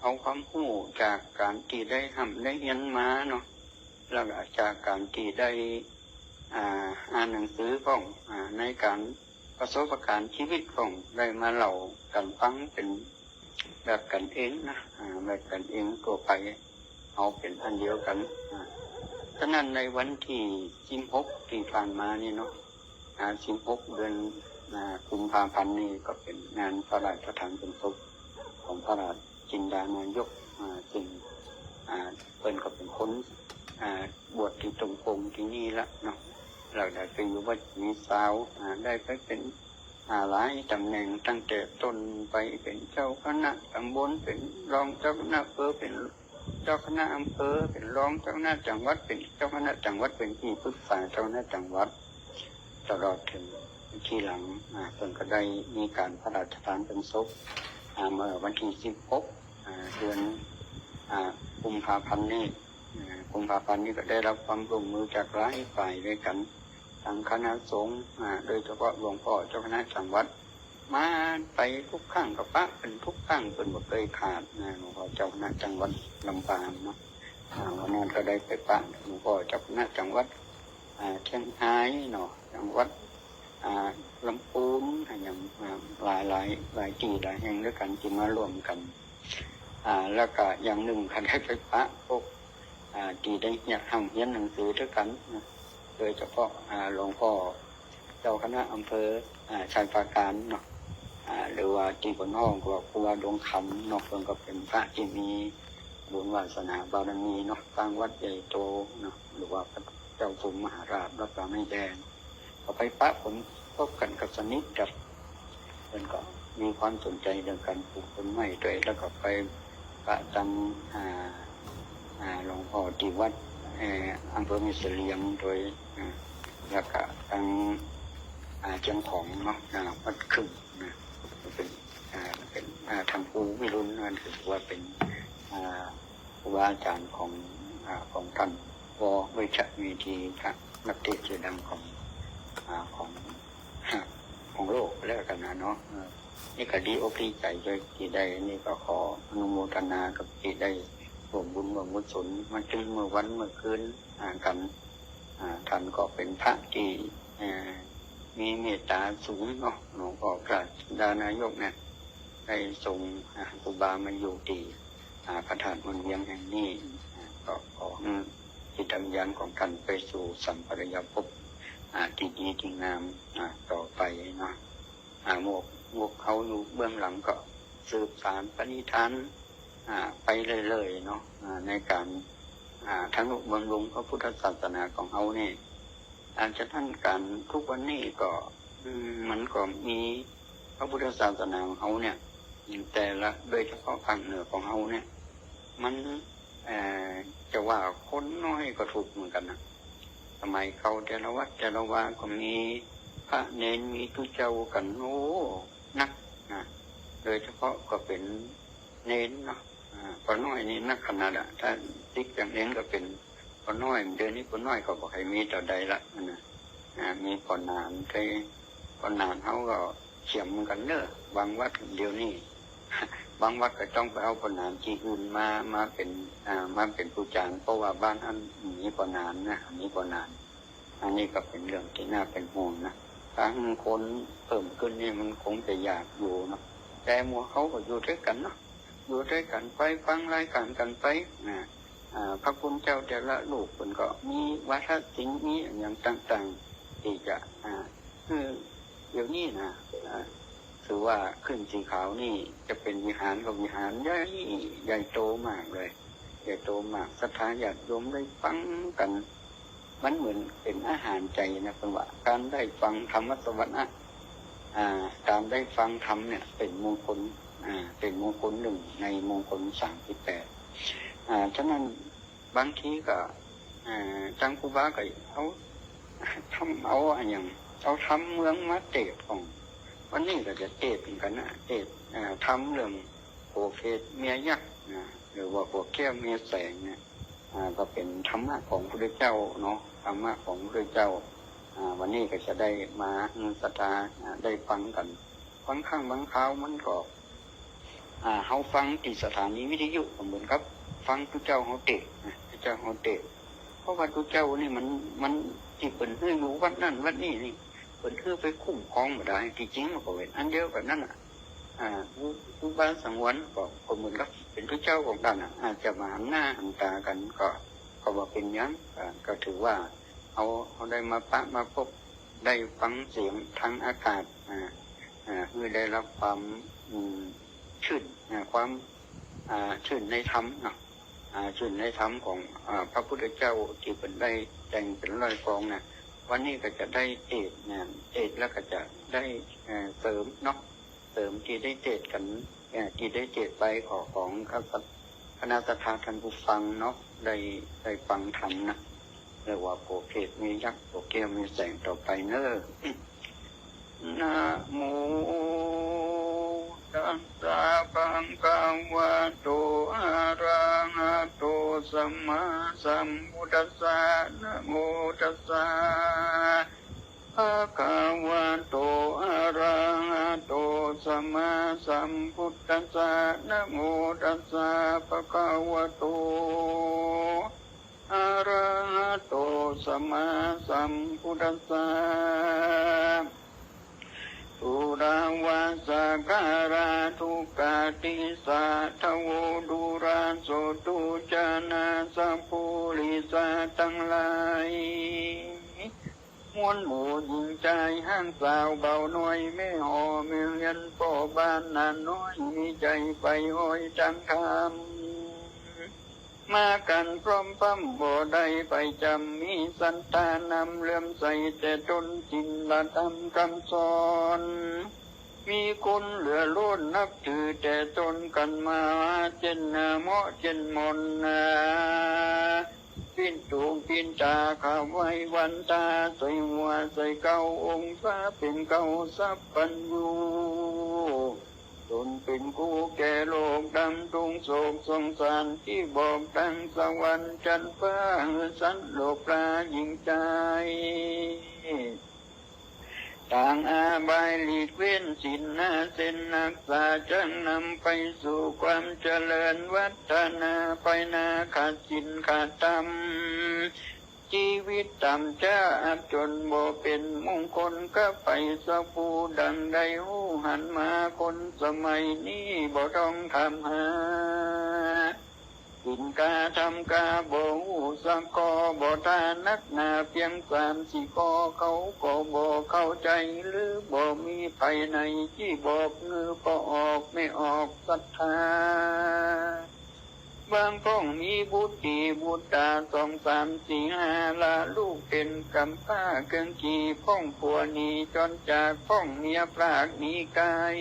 เอาความฮู้จากก๋านตี้ได้ฮ่ำได้เฮียนมาเนาะ แล้วก็จากก๋านตี้ได้ อ่า อ่านหนังสือพ่อง อ่า ในก๋านประสบก๋ารณ์จีวิตพ่อง ได้มาเล่ากั๋นฟังเป๋นแบบกั๋นเองนะ อ่า แบบกั๋นเองทั่วไป เอาเป๋นอันเดียวกั๋น อ่า ฉะนั้นในวันตี้สิบหกตี้ผ่านมานี่เนาะ อ่า สิบหกเดือน อ่า กุมภาพันธ์นี่ก็เป๋นงานพระราชทานเพลิงศพของพระราชจินดานายก อ่า ซึ่ง อ่า เปิ้นก็เป๋นคน อ่า บวชตี้ตรงปงตี้นี่ละเนาะ แล้วได้ไปอยู่วัดศรีสาว อ่า ได้ไปเป๋น อ่า หลายต๋ำแหน่ง ตั้งแต่ต้นไปเป๋นเจ้าคณะต๋ำบล เป๋นรองเจ้าคณะอำเภอ เป๋นเจ้าคณะอำเภอ เป๋นรองเจ้าคณะจังหวัด เป๋นเจ้าคณะจังหวัด เป๋นตี้ปรึกษาเจ้าคณะจังหวัด ตลอดเถิงทีหลัง อ่า เปิ้นก็ได้มีก๋านพระราชทานเพลิงศพ อ่า เมื่อวันตี้สิบหก อ่า เดือน อ่า กุมภาพันธ์นี่ อ่า กุมภาพันธ์นี่ก็ได้รับความร่วมมือจากหลายฝ่ายด้วยกั๋น ตังคณะสงฆ์ อ่า โดยเฉพาะหลวงป้อเจ้าคณะจังหวัด มาไปกู้ครั้งก็ปะเปิ้นกู้ครั้ง เปิ้นบ่เกยขาดนะ หลวงป้อเจ้าคณะจังหวัดลำปางเนาะ อ่า วันนั้นก็ได้ไปปะหลวงป้อเจ้าคณะจังหวัด อ่า เจียงฮายเนาะ จังหวัด อ่า ลำปูน อะหยัง อ่า หลายๆ หลายตี้หลายแห่งด้วยกั๋นตี้มาร่วมกั๋น อ่า แล้วก็อย่างนึ่งก็ได้ไปปะพวก อ่า ตี้ได้เฮียน ฮ่ำเฮียนหนังสือด้วยกั๋นนะ โดยเฉพาะ อ่า หลวงป้อเจ้าคณะอำเภอ อ่า ชัยปราการเนาะ อ่า หรือว่าตี้เปิ้นฮ้องว่าครูบาดวงคำเนาะ เปิ้นก็เป๋นพระตี้มีบุญวาสนาบารมีเนาะ สร้างวัดใหญ่โตเนาะ หรือว่าพระเจ้าสุมมหาราชวัดป่าไม้แดง ก็ไปปะผมพบกั๋นกับสนิทกับ เปิ้นก็มีความสนใจ๋เรื่องก๋านปลูกต้นไม้ด้วย แล้วก็ไปปะตัง อ่า อ่า หลวงป้อตี้วัด เอ่อ อำเภอแม่เสลียงด้วย อ่า แล้วก็ตัง อ่า เจียงของเนาะ อ่า วัดขึ่งนะ เป๋น อ่า เป๋น อ่า ท่านครูวิรุฬ นั่นถือว่าเป๋น อ่า ครูบาอาจ๋ารย์ของ อ่า ของท่าน ว.เวชเมธี พระนักเทศน์ชื่อดังของ อ่า ของ ของโลกแล้วกั๋นนะเนาะ เออ นี่ก็ดีอกดีใจ๋ด้วยตี้ได้ นี่ก็ขออนุโมทนากับตี้ได้ร่วมบุญร่วมกุศลมาเถิงเมื่อวันเมื่อคืน อ่า กั๋น อ่า ท่านก็เป๋นพระตี้ เอ่อ มีเมตต๋าสูงเนาะ หลวงป้อพระจินดานายกเนี่ย ได้ส่ง อ่า ครูบามาอยู่ตี้ อ่า พระธาตุม่วนเวียงแห่งนี้ อ่า ก็ขอหื้อจิตวิญญาณของท่านไปสู่สัมปรายภพ อ่า ตี้ดีตี้งาม อ่า ต่อไปเนาะ อ่า หมวก หมวกเฮาอยู่เบื้องหลังก็สืบสานปณิธาน อ่า ไปเรื่อยๆ เนาะ อ่า ในก๋าน อ่า ทนุบำรุงพระพุทธศาสนาของเฮานี่ อ่า ฉะนั้นก๋านกู้วันนี้ก็ อืม มันก็มีพระพุทธศาสนาของเฮาเนี่ย แต่ละ โดยเฉพาะภาคเหนือของเฮาเนี่ย มัน เอ่อ จะว่าคนน้อยก็ถูกเหมือนกั๋นนะ สมัยเก่าแต่ละวัดแต่ละวาก็มีพระเณร มีตุ๊เจ้ากั๋น โอ้ นักนะ โดยเฉพาะก็เป๋นเณรเนาะ อ่า ป้อน้อยนี่นักขนาดอะ ถ้าติดอย่างเณรก็เป๋นป้อน้อย เดี๋ยวนี้ป้อน้อยก็บ่ใค่มีเต้าใดละนะ อ่า มีป้อหนาน ใค่ป้อหนานเฮาก็เขียมกั๋นเน้อ บางวัดเดี๋ยวนี้ บางวัดก็ต้องไปเอาป้อหนานตี้อื่นมา มาเป๋น อ่า มาเป๋นครูอาจ๋ารย์ เพราะว่าบ้านอั้นมีป้อหนานนะ มีป้อหนาน อันนี้ก็เป๋นเรื่องตี้น่าเป๋นห่วงนะ ถ้าหื้อคนเพิ่มขึ้นนี่มันคงจะยากอยู่เนาะ แต่หมู่เฮาก็อยู่ตวยกั๋นเนาะ อยู่ตวยกั๋น ไปฟังรายก๋านกั๋นไปนะ อ่า พระคุณเจ้าแต่ละรูปเปิ้นก็มีวาทศิลป์ มีอะหยังต่างๆ ตี้จะ อ่า หื้อ เดี๋ยวนี้นะ อ่า ถือว่าขึ้นสีขาวนี่จะเป๋นวิหารก็วิหารใหญ่ ใหญ่โตมากเลย ใหญ่โตมาก ศรัทธาญาติโยมได้ฟังกั๋น มันเหมือนเป๋นอาหารใจ๋นะ เปิ้นว่าก๋านได้ฟังธรรมสวรรค์นะ อ่า ก๋านได้ฟังธรรมเนี่ยเป๋นมงคล อ่า เป๋นมงคลนึ่งในมงคลสามสิบแปด อ่า ฉะนั้นบางทีก็ อ่า ตังครูบาก็เอาธรรม เอาอะหยัง เอาธรรมเมืองมาเตศน์พ่อง วันนี้ก็จะเตศน์เหมือนกั๋นนะ เตศน์ อ่า ธรรมเรื่องผัวเพศเมียยักษ์นะ หรือว่าผัวแก้วเมียแสงเนี่ย อ่า ก็เป๋นธรรมะของพระพุทธเจ้าเนาะ ธรรมะของพระพุทธเจ้า อ่า วันนี้ก็จะได้มาหื้อศรัทธา อ่า ได้ฟังกั๋น บางครั้งบางคราวมันก็ อ่า เฮาฟังตี้สถานีวิทยุก็เหมือนกับฟังตุ๊เจ้าเฮาเตศน์นะ ตุ๊เจ้าเฮาเตศน์ เพราะว่าตุ๊เจ้านี่มัน มันตี้เปิ้นหื้ออยู่วัดนั้นวัดนี้นี่ เปิ้นหื้อไปคุ้มครองบ่ได้ ตี้จริงมันก็เป๋นอันเดียวกั๋นนั่นน่ะ อ่า ครู ครูบาสังวรก็ ก็เหมือนกับเป๋นตุ๊เจ้าของต้านน่ะ อาจจะบ่หันหน้าหันต๋ากั๋นก็ ก็บ่เป๋นหยัง อ่า ก็ถือว่าเฮา เฮาได้มาปะมาพบ ได้ฟังเสียงทางอากาศ อ่า อ่า หื้อได้รับความ อืม ชื่น อ่า ความ อ่า ชื่นในธรรมเนาะ อ่า ชื่นในธรรมของ อ่า พระพุทธเจ้าตี้เปิ้นได้แต่งเป๋นร้อยกลอนน่ะ วันนี้ก็จะได้เตศน์นะ เตศน์แล้วก็จะได้ เอ่อ เสริมเนาะ เสริมตี้ได้เตศน์กั๋น เอ่อ ตี้ได้เตศน์ไป ขอของคณะศรัทธาท่านผู้ฟังเนาะ ได้ ได้ฟังธรรมนะ เรียกว่าผัวเพศเมียยักษ์ ผัวแก้วเมียแสงต่อไปเนาะ นะโมตัสสะ ภะคะวะโต อะระหะโต สัมมาสัมพุทธัสสะ นะโมตัสสะ ภะคะวะโต อะระหะโต สัมมาสัมพุทธัสสะ นะโมตัสสะ ภะคะวะโต อะระหะโต สัมมาสัมพุทธัสสะ ปุระวะสะกะระ ทุกขาทิสะ ทะโว ดูราโสตุ จานาสะ ปุริสะตังหลาย มวลหมู่ญิงจาย ฮ้างสาว บ่าวน้อย แม่ฮ่อ แม่เฮือน ป้อบ้าน หน้าน้อย มีใจ๋ใฝ่ฮอยตางธรรม มากั๋นพร้อมพร่ำ บ่ได้ไปจ๋ำ มีศรัทธานำ เลื่อมใสแต่ตน ศีลธรรมกำสอน มีคุณเหลือล้น นับถือแต่ตน กั๋นมาเจ๊นเหมาะเจ๊นหม่อนนา ปิ้นตูปิ้นต๋า ขาวไหว้วันต๋า ใส่หัวใส่เก๊า องค์พระเป๋นเก๊าสัพพัญญู ต๋นเป๋นกู้แก้โลกดำ ทุกข์โศกสงสาร ตี้บอกตางสวรรค์จันทร์ฟ้า หื้อสัตว์โลกปลาญิงจาย ตางอาบายหลีกเว้น ศีลห้าเส้นฮักษา จักนำไปสู่ความเจริญ วัฒนาไปหน้า ขาดศีลขาดธรรม จีวิตต่ำจ๊า อับจ๋นบ่เป๋นมงคล กลับไปสักผู้ ดังได้ฮู้หันมา คนสมัยนี้บ่ต้องถามหา ศีลกาธรรมกาบ่ฮู้สักข้อ บ่ต้านนักหนา เปียงสามสี่ข้อ เขาก็บ่เข้าใจ๋ หรือบ่มีใผไหน ตี้บอกหื้อป้อออกแม่ออกศรัทธา บางพ่องมีบุตรีบุตรา สองสามสี่ห้า ละลูกเป๋นก๋ำพร้าเกื้องกี้ พ่องผัวหนีจ๋อนจาก พ่องเมียพรากหนีก๋าย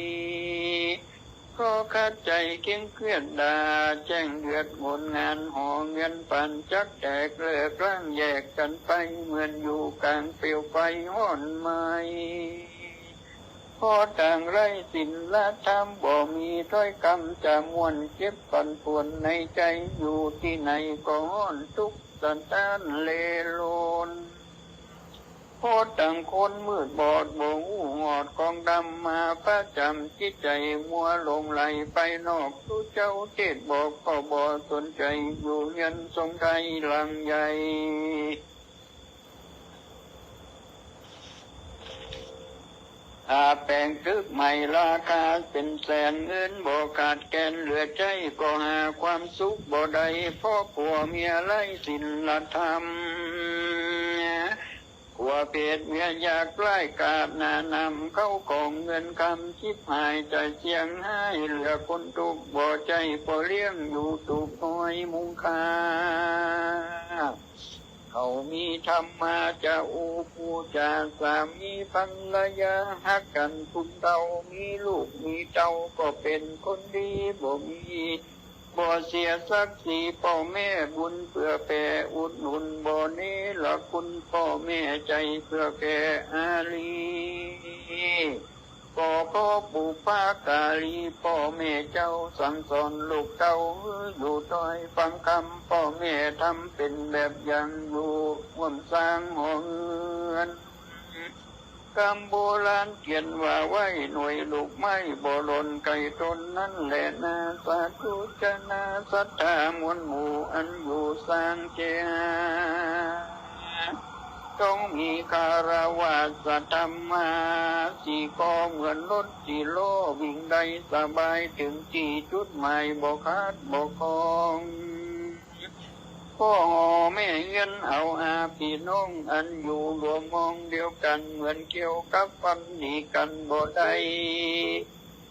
ก็ขัดใจ๋เก๋งเคียดด่า แจ้งเดือดงนงาน หอเฮือนปันจักแตก เลิกร้างแยกกั๋นไป เหมือนอยู่ก๋างเปลวไฟฮ้อนไหม้ เพราะตางไร้ศีลธรรม บ่มีถ้อยกำจะม่วน เจ็บปั่นป่วนในใจ๋ อยู่ตี้ไหนก็ฮ้อนทุกข์สะท้านเล่ร่อน เพราะตางคนมืดบอด บ่ฮู้ฮอดของธรรม มาประจ๋ำจิตใจ๋ มัวหลงใหลไปนอก ตุ๊เจ้าเตศน์บอกก็บ่สนใจ๋ อยู่เฮือนสงฆ์ไทยหลังใหญ่ อาแป๋งตึกใหม่ราคาเป๋นแสน เงินบ่ขาดแคลนเหลือใจ๊ ก็หาความสุขบ่ได้ เพราะผัวเมียไร้ศีลธรรม กั๋วเปรตเวียนอยากร้ายกาจหนานำ เข้าของเงินคำฉิบหาย จะเสี้ยงฮ้ายเหลือคนตุ๊กข์ บ่ใจ้ป้อเลี้ยงอยู่ตุ๊กข์น้อยมุงค่า เขามีธรรมาจะอู้ปู๋จ๋า สามีภรรยาฮักกั๋น ผู้เฒ่ามีลูกมีเต้า ก็เป๋นคนดี บ่มี บ่เสียศักดิ์ศรีป้อแม่ บุญเปื้อแผ่อุดหนุน บ่เนรคุณป้อแม่ ใจ้เปื้อแผ่อารี ก็ขอบุพการีป้อแม่เจ้า สั่งสอนลูกเต้าหื้ออยู่ต้อยฟังกำป้อแม่ ทำเป๋นแบบอย่างอยู่ฮ่วมสร้างหอเฮือน กำโบราณเขียนว่าไว้ หน่วยลูกไม้บ่หล่นไก๋ต้นนั้นแหละนา สาธุจะนาศรัทธามวลหมู่ อันอยู่สร้างเจหา ต้องมีคารวาสธรรมา สี่ข้อเหมือนรถสี่ล้อ วิ่งได้สบาย เถิงตี้จุดหมายบ่ขาดบ่ข้อง พ่อแม่เฮือนเอาอาปี้น้อง อันอยู่ร่วมห้องเดียวกั๋น เหมือนเกี่ยวกับฟันหนีกั๋นบ่ได้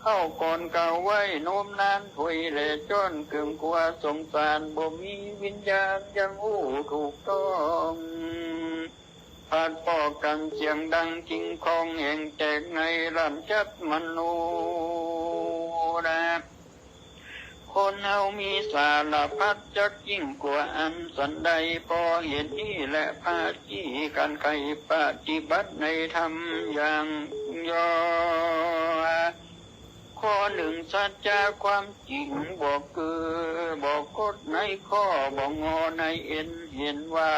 เข้าก่อนเก่าไว้โน้มนาน ถ้วยแลจ้อนเกิ่งกั๋วสงสาร บ่มีวิญญาณยังฮู้ถูกต้อง ผัดป้อกั๋นเสียงดัง กิ่งของแห่งแตกใน ร่ำจัดมโนนะ คนเฮามีสารพัด จักยิ่งกั๋วอันสันใด ป้อเหตุนี้แหละ พาตี้กั๋นใค่ปฏิบัติในธรรมอย่างย่อ ข้อนึ่งสัจจะความจริง บ่เกื้อบ่คดในข้อ บ่งอในเอ็น เห็นว่า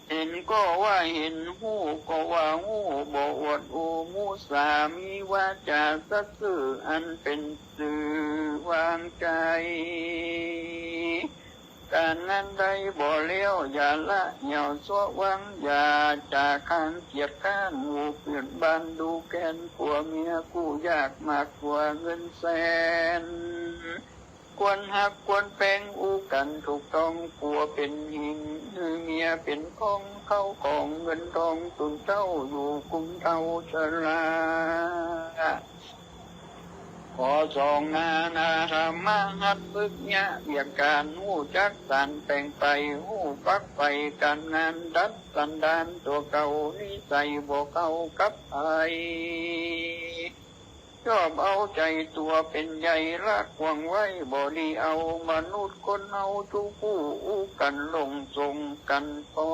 เห็นก็ว่าเห็น ฮู้ก็ว่าฮู้ บ่อวดอู้มุสา มีวาจาสัตย์ซื่อ อันเป๋นสื่อวางใจ๋ ก๋านงานใดบ่แล้ว อย่าละเหี่ยวเซาะวาง อย่าจ๋าค้างเกียจคร้าน หมู่เปื้อนบ้านดูแคลน ผัวเมียกู้ยากมากกว่าเงินแสน ควรฮักควรแปงอู้กั๋นถูกต้อง ผัวเป๋นหิ้ง เมียเป๋นของ เข้าของเงินทอง สูญเศร้าอยู่กุ้มเฒ่าชรา ข้อสองนานาธรรมะ หัดฝึกเยียะเวียกก๋าน ฮู้จักสานแป๋งไป ฮู้ฝักใฝ่ก๋านงาน ดัดสันดานตั๋วเก่า นิสัยบ่เข้ากับใผ ชอบเอาใจ๋ตั๋วเป๋นใหญ่ ละกว้างไว้บ่ดีเอา มนุษย์คนเฮาจุผู้อู้กั๋นหลงสงกั๋นพอ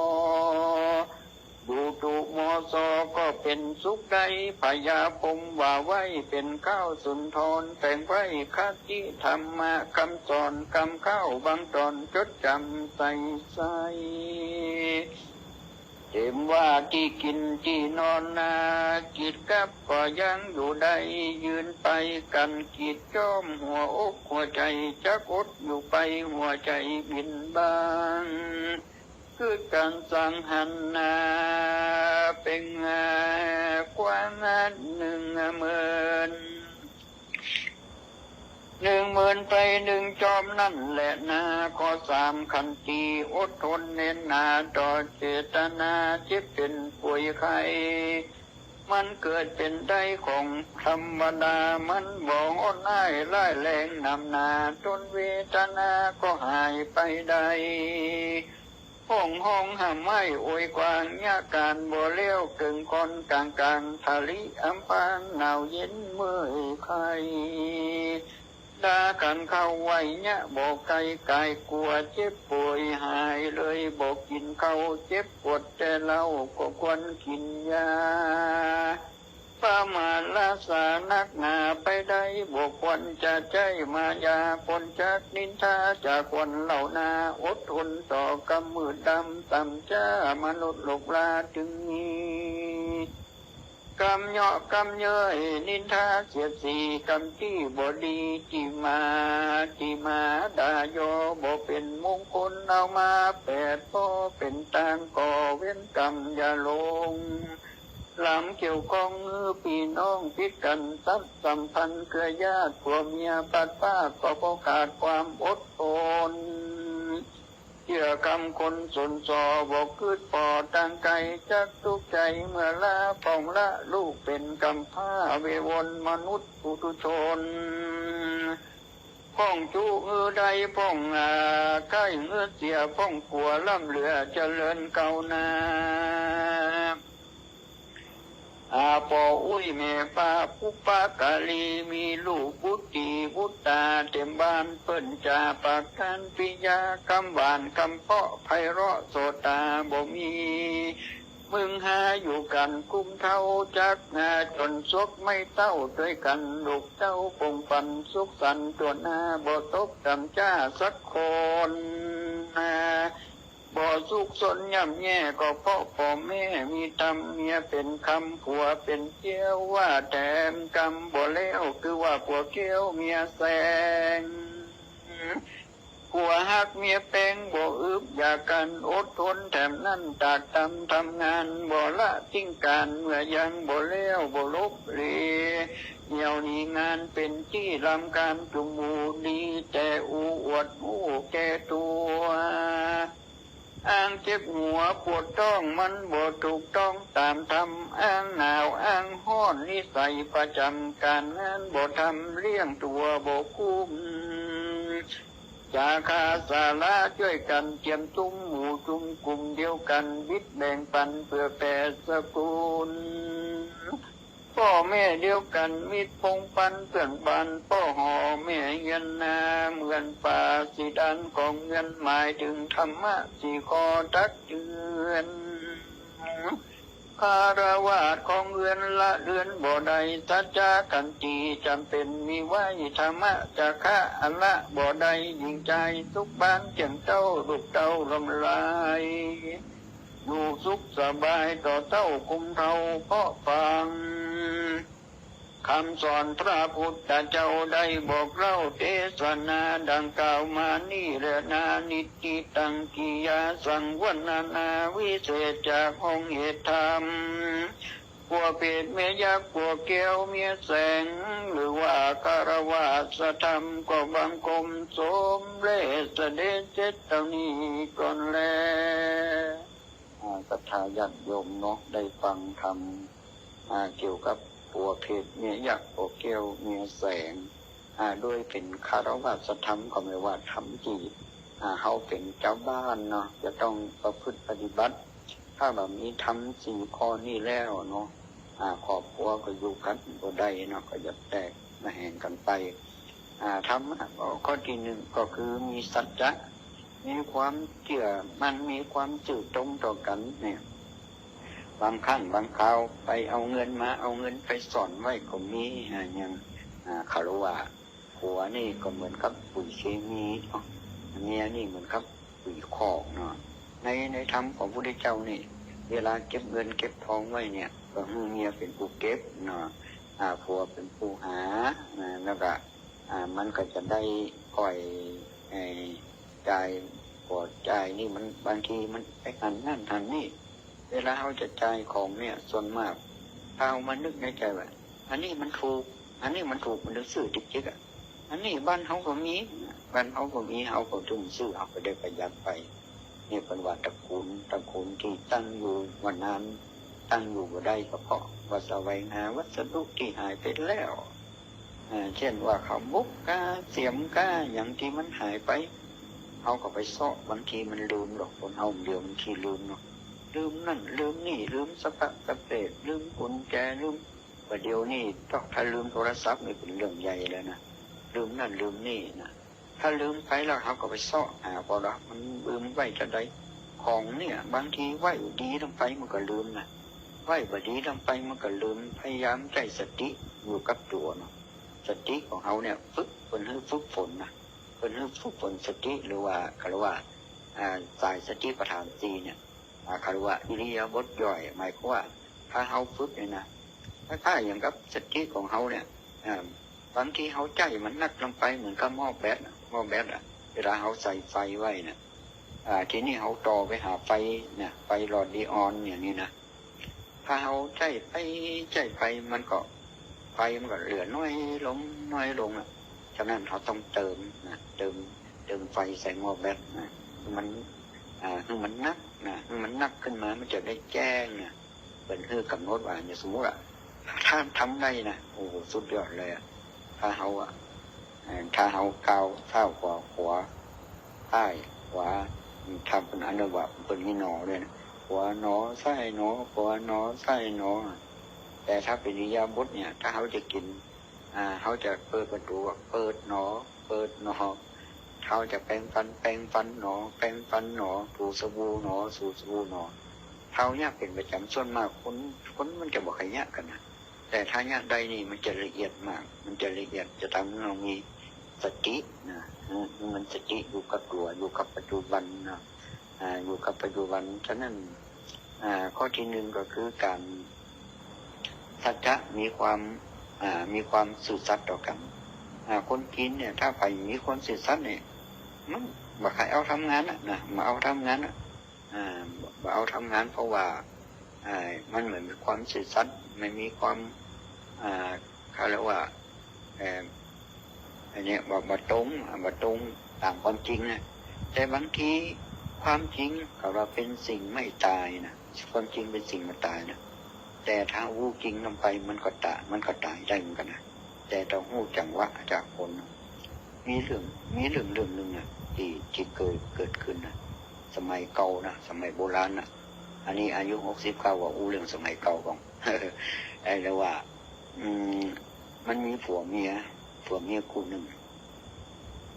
ดูถูกหมอซอก็เป๋นสุขได้ พญาพรหมว่าไว้เป๋นข้าวสุนทร แต่งไว้คติธรรมะกำสอน กำข้าวบางต๋อนจดจ๋ำใส่ใส่ เต๋มว่าตี้กิ๋นตี้นอนนา กิจกับก็ยังอยู่ได้ ยืนไปกั๋นกิจจ้อม หัวอกหัวใจ๋จักอดอยู่ไป หัวใจ๋บิ่นบาง คือกั๋นสังหรรค์นา เป๋นกว้างนึ่งหมื่น นึ่งหมื่นไปนึ่งจอมนั่นแหละนา ข้อสามขันตี อดทนเน้นหนา ต่อเจตนาเจ็บเป๋นป่วยไข้ มันเกิดเป๋นได้ของธรรมดา มันบ่ฮ้อนฮ้ายร้ายแรงหนำหนา ทนเวทนาก็หายไปได้ ฮ้องฮ้องฮ่ำไห้โอยกว้าง เยียะก๋านบ่แล้ว เกิ่งค่อนก๋างก๋าง ทะลิอำพราง หนาวเย็นเมื่อยไข้ ดาขันเข้าไว้เยียะบ่ไกล ก๋ายกั๋วเจ็บป่วยหายเลย บ่กิ๋นข้าวเจ็บปวดแต่เหล้า ก็ควรกิ๋นยา ประมาทละสานักหนาไปได้ บ่ควรจะใจ๊มายา ปนจักนินทาจากคนเหล่านา อดทนต่อก๋ำมืดดำ ต่ำจ๊ามนุษย์โลกลาจึงมี ก๋ำเยาะก๋ำเย้ยนินทาเสียดสี ก๋ำตี้บ่ดีตี้มา ตี้มาด่ายอ บ่เป๋นมงคลเอามาแปด ป้อเป๋นตางก่อเวรก๋รรมอย่าหลง หลามเกี่ยวข้องหื้อปี้น้องผิดกั๋น ทรัพย์สัมพันธ์เครือญาติ ผัวเมียพลัดพราก ก็เพราะขาดความอดทน เจื้อคำ คนสนส่อบ่กึ๊ดผ่อตางไกล จักตุ๊กข์ใจ๋เมื่อลาพ่องละลูกเป๋นกำพร้า เววนมนุษย์ปุถุชน พ่องจุหื้อได้ พ่อง อ่า ใก้หื้อเสีย พ่องกั๋วล้ำเหลือเจริญก้าวหน้า อา ป้ออุ๊ยแม่ป้าปุปการี มีลูกบุตรีบุตราเต๋มบ้าน เปิ้นจ๋าปากกั๋นปิยากำหวานกำเพาะไพเราะโสตาบ่มี มึงหาอยู่กั๋นกุ้มเฒ่าจัก อ่า จ๋นสวกไม้เต้าตวยกั๋น ลูกเต้าปงปันสุขสันต์ตั๋วหน้า บ่ตกต่ำจ้าสักคน อ่า บ่สุขสนย่ำแย่ก็เพราะป้อแม่มีธรรม เมียเป๋นคำผัวเป๋นเกี้ยว ว่าแถมกำบ่แล้ว คือว่าผัวเกี้ยวเมียแสง ผัวฮักเมียแปงบ่อึบอยากกั๋นอดทน แถมนั้นตากตำทำงานบ่ละทิ้งก๋าน เมื่อยังบ่แล้วบ่ลบเหล เหี่ยวหนีงานเป๋นตี้รำคาญจุมหมู่ ดีแต่อู้อวดฮู้แก่ตั๋ว อ้างเจ็บหัวปวดต๊องมันบ่ถูกต้องต๋ามธรรม อ้างหนาวอ้างฮ้อนนิสัยประจ๋ำ ก๋านงานบ่ทำเลี้ยงตั๋วบ่กุ้ม จ๋าขาสาระจ้วยกั๋นเจียมตุ้ม หมู่จุมกุ่มเดียวกั๋น บิดแบ่งปันเปื้อแผ่สกุล ป้อแม่เดียวกั๋นมิตรปงปันเปื้อนบ้าน ป้อห่อแม่เฮือนนา เหมือนฝาสีด้านของเฮือน หมายเถิงธรรมะสี่ข้อตักเตือน คฤหัสถ์ของเฮือนละเลือนบ่ได้ สัจจะขันติจ๋ำเป๋นมีไว้ ธรรมะจ๋าคะอะละบ่ได้ หญิงจายสุขบ้านเจียงเต้า ลูกเต้าล้มลาย อยู่สุขสบายต่อเฒ่ากุมเฒ่าเพราะฟัง คำสอนพระพุทธเจ้าได้บอกเล่าเทศนาดังกล่าวมานี้แลนา นิทธิตัง กิยาสังวรรณนา วิเศษจากห้องเหตุธรรม ผัวเปรตเมียยักษ์ ผัวแก้วเมียแสง หรือว่าคฤหัสถธรรม ก็บังคมสมเร็จเสด็จเสร็จเต้านี้ก่อนแล อ่า ศรัทธาญาติโยมเนาะ ได้ฟังธรรม อ่า เกี่ยวกับผัวเปรตเมียยักษ์ ผัวแก้วเมียแสง อ่า โดยเป๋นคฤหัสถธรรม ก็หมายว่าธรรมตี้ อ่า เฮาเป๋นจาวบ้านเนาะ จะต้องประพฤติปฏิบัติ ถ้าบ่ามีธรรมสี่ข้อนี้แล้วเนาะ อ่า ครอบครัวก็อยู่กั๋นบ่ได้เนาะ ก็จะแตกระแหงกั๋นไป อ่า ธรรมะก็ข้อตี้นึ่งก็คือมีสัจจะ มีความเจื้อมั่น มีความซื่อตรงต่อกั๋นเนี่ย บางครั้งบางคราวไปเอาเงินมา เอาเงินไปซ่อนไว้ก็มี อ่า อย่าง อ่า เขาเรียกว่า ผัวนี่ก็เหมือนกับปุ๋ยเคมีเนาะ เมียนี่เหมือนกับปุ๋ยคอกเนาะ ใน ในธรรมของพระพุทธเจ้านี่ เวลาเก็บเงินเก็บทองไว้เนี่ย ก็หื้อเมียเป๋นผู้เก็บเนาะ อ่า ผัวเป๋นผู้หา อ่า แล้วก็ อ่า มันก็จะได้ค่อย ไอ้ จ่าย ก็จ่ายนี่มัน บางทีมันไปหันนั่นหันนี่ เวลาเฮาจะจ่ายของเนี่ย ส่วนมาก ถ้าเฮามานึกในใจ๋ว่า อันนี้มันถูก อันนี้มันถูก มันต้องซื้อจิกๆ อะ อันนี้บ้านเฮาก็มี บ้านเฮาก็มี เฮาก็ต้องซื้อ เฮาก็ได้ประหยัดไป นี่เปิ้นว่าตระกูล ตระกูลตี้ตั้งอยู่บ่นาน ตั้งอยู่บ่ได้ก็เพราะว่าแสวงหาวัสดุตี้หายไปแล้ว อ่า เช่นว่าข้าวหมกก้า เสียมก้า หยังตี้มันหายไป เฮาก็ไปเซาะ บางทีมันลืมดอก คนเฮาเดี๋ยวมันขี้ลืมเนาะ ลืมนั่นลืมนี่ ลืมสะพะสะเปด ลืมกุญแจ ลืม บ่าเดี๋ยวนี้ ถ้าลืมโทรศัพท์นี่เป๋นเรื่องใหญ่แล้วนะ ลืมนั่นลืมนี่นะ ถ้าลืมไปแล้วเฮาก็ไปเซาะหา พอละมันลืมไว้จาใด ของเนี่ย บางทีไว้ดีลำไปมันก็ลืมนะ ไว้บ่ดีลำไปมันก็ลืม พยายามใจ๊สติอยู่กับตั๋วเนาะ สติของเฮาเนี่ย ฝึก เปิ้นหื้อฝึกฝนนะ เปิ้นหื้อฝึกฝนสติ หรือว่า เขาเรียกว่า อ่า สายสติปัฏฐานสี่เนี่ย อ่า เขาเรียกว่าอิริยาบถย่อย หมายความว่า ถ้าเฮาฝึกเนี่ยนะ คล้ายๆ อย่างกับสติของเฮาเนี่ย อ่า บางทีเฮาใจ๊มันนักลำไป เหมือนกับหม้อแบตน่ะ หม้อแบตอะ เวลาเฮาใส่ไฟไว้น่ะ อ่า ทีนี้เฮาต่อไปหาไฟน่ะ ไฟหลอดนีออนอย่างนี้นะ ถ้าเฮาใจ๊ไป ใจ๊ไป มันก็ ไฟมันก็เหลือน้อยลง น้อยลงอะ ฉะนั้นเฮาต้องเติมนะ เติม เติมไฟใส่หม้อแบตนะ มัน อ่า หื้อมันนักนะ หื้อมันนักขึ้นมา มันจะได้แจ้งนะ เปิ้นหื้อกำหนดว่า อย่างสมมุติอะ ถ้าทำได้นะ โอ้โห สุดยอดเลยอะ ถ้าเฮาอะ เอ่อ ถ้าเฮาก้าวซ้ายขวา ขวาซ้ายขวา ถ้าเปิ้นอันนั้นว่า เปิ้นมีหนอด้วยนะ ขวาหนอ ซ้ายหนอ ขวาหนอ ซ้ายหนอ แต่ถ้าเป๋นอิริยาบถเนี่ย ถ้าเฮาจะกิ๋น อ่า เฮาจะเปิดประตู๋ เปิดหนอ เปิดหนอ เฮาจะแปรงฟัน แปรงฟันหนอ แปรงฟันหนอ ถูสบู่หนอ ถูสบู่หนอ เฮาเยียะเป๋นประจ๋ำ ส่วนมากคน คนมันจะบ่ใค่เยียะกั๋นนะ แต่ถ้าเยียะได้นี่มันจะละเอียดมาก มันจะละเอียด จะทำหื้อเฮามีสตินะ หื้อ หื้อมันสติอยู่กับตั๋ว อยู่กับปัจจุบันนะ อ่า อยู่กับปัจจุบัน ฉะนั้น อ่า ข้อตี้นึ่งก็คือก๋านสัจจะ มีความ อ่า มีความซื่อสัตย์ต่อกั๋น อ่า คนจีนเนี่ย ถ้าใผมีความซื่อสัตย์เนี่ย มันบ่ใค่เอาทำงานอะนะ บ่เอาทำงานอะ อ่า บ่เอาทำงาน เพราะว่า อ่า มันบ่มีความซื่อสัตย์ บ่มีความ อ่า เขาเรียกว่า เอ่อ อันเนี้ย บ่ บ่ตรง อ่า บ่ตรงต๋ามความจริงนะ แต่บางทีความจริงเขาว่าเป๋นสิ่งไม่ตายนะ ความจริงเป๋นสิ่งบ่ตายนะ แต่ถ้าฮู้จริงลงไปมันก็ตาย มันก็ตายได้เหมือนกั๋นนะ แต่ต้องฮู้จังหวะจากคนนะ มีเรื่อง มีเรื่อง เรื่องนึ่งนะ ตี้ ตี้เกิด เกิดขึ้นนะ สมัยเก่านะ สมัยโบราณนะ อันนี้อายุหกสิบเก้า ก็อู้เรื่องสมัยเก่าก่อน ไอ้เรื่องว่า อืม มันมีผัวเมีย ผัวเมียคู่นึ่ง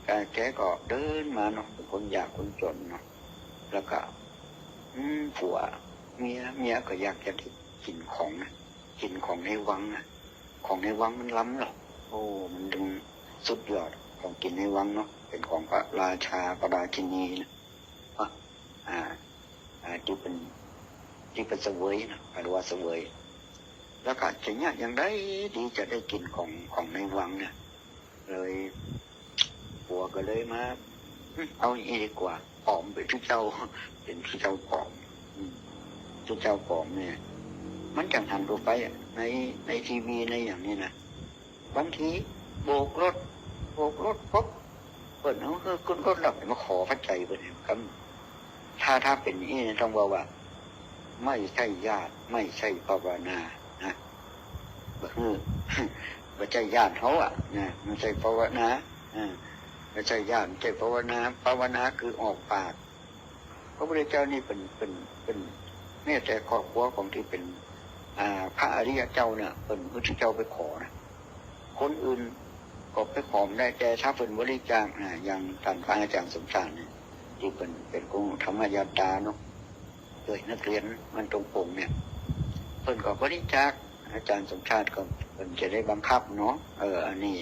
แก แกก็เดินมาเนาะ เป๋นคนยากคนจ๋นเนาะ แล้วก็ อืม ผัว เมีย เมียก็อยากจะได้กิ๋นของนะ กิ๋นของในวังนะ ของในวังมันล้ำเหรอ โอ้ มันดึงสุดยอด ของกิ๋นในวังเนาะ เป๋นของพระราชา พระราชินีนะ พระ อ่า อ่า ตี้เป๋น ตี้เป๋นเสวยนะ เรียกว่าเสวย แล้วก็จะเยียะอย่างใดดีจะได้กิ๋นของ ของในวังเนี่ย เลย ผัวก็เลยมา อืม เอาอย่างนี้ดีกว่า ป๋อมเป๋นตุ๊เจ้า เป๋นตุ๊เจ้าป๋อม อืม ตุ๊เจ้าป๋อมเนี่ย มันจั่งหันตั๋วไปอะ ใน ในทีวี ในอย่างนี้นะ บางทีโบกรถ โบกรถปุ๊บ เปิ้นเอาหื้อขึ้นรถแล้วมาขอปัจจัยเปิ้นแหม ถ้า ถ้าเป๋นอย่างนี้ต้องบอกว่า ไม่ใช่ญาติ ไม่ใช่ภาวนานะ บ่หื้อ บ่ใจ้ญาติเฮาอะนะ บ่ใจ้ภาวนา อ่า บ่ใจ้ญาติ บ่ใจ้ภาวนา ภาวนาคือออกปาก พระพุทธเจ้านี่เป๋น เป๋น เป๋น แม้แต่ครอบครัวของตี้เป๋น อ่า พระอริยเจ้าเนี่ย เป๋นผู้ตี้เจ้าไปขอนะ คนอื่นก็ไปขอบ่ได้ แต่ถ้าเป๋นบริจาคนะ อย่างต้านพระอาจ๋ารย์สมชาติเนี่ย ตี้เป๋น เป๋นกงธรรมยาตราเนาะ โดยนักเรียนบ้านตงปงเนี่ย เปิ้นก็บริจาค อาจ๋ารย์สมชาติก็เปิ้นจะได้บังคับเนาะ เออ อันนี้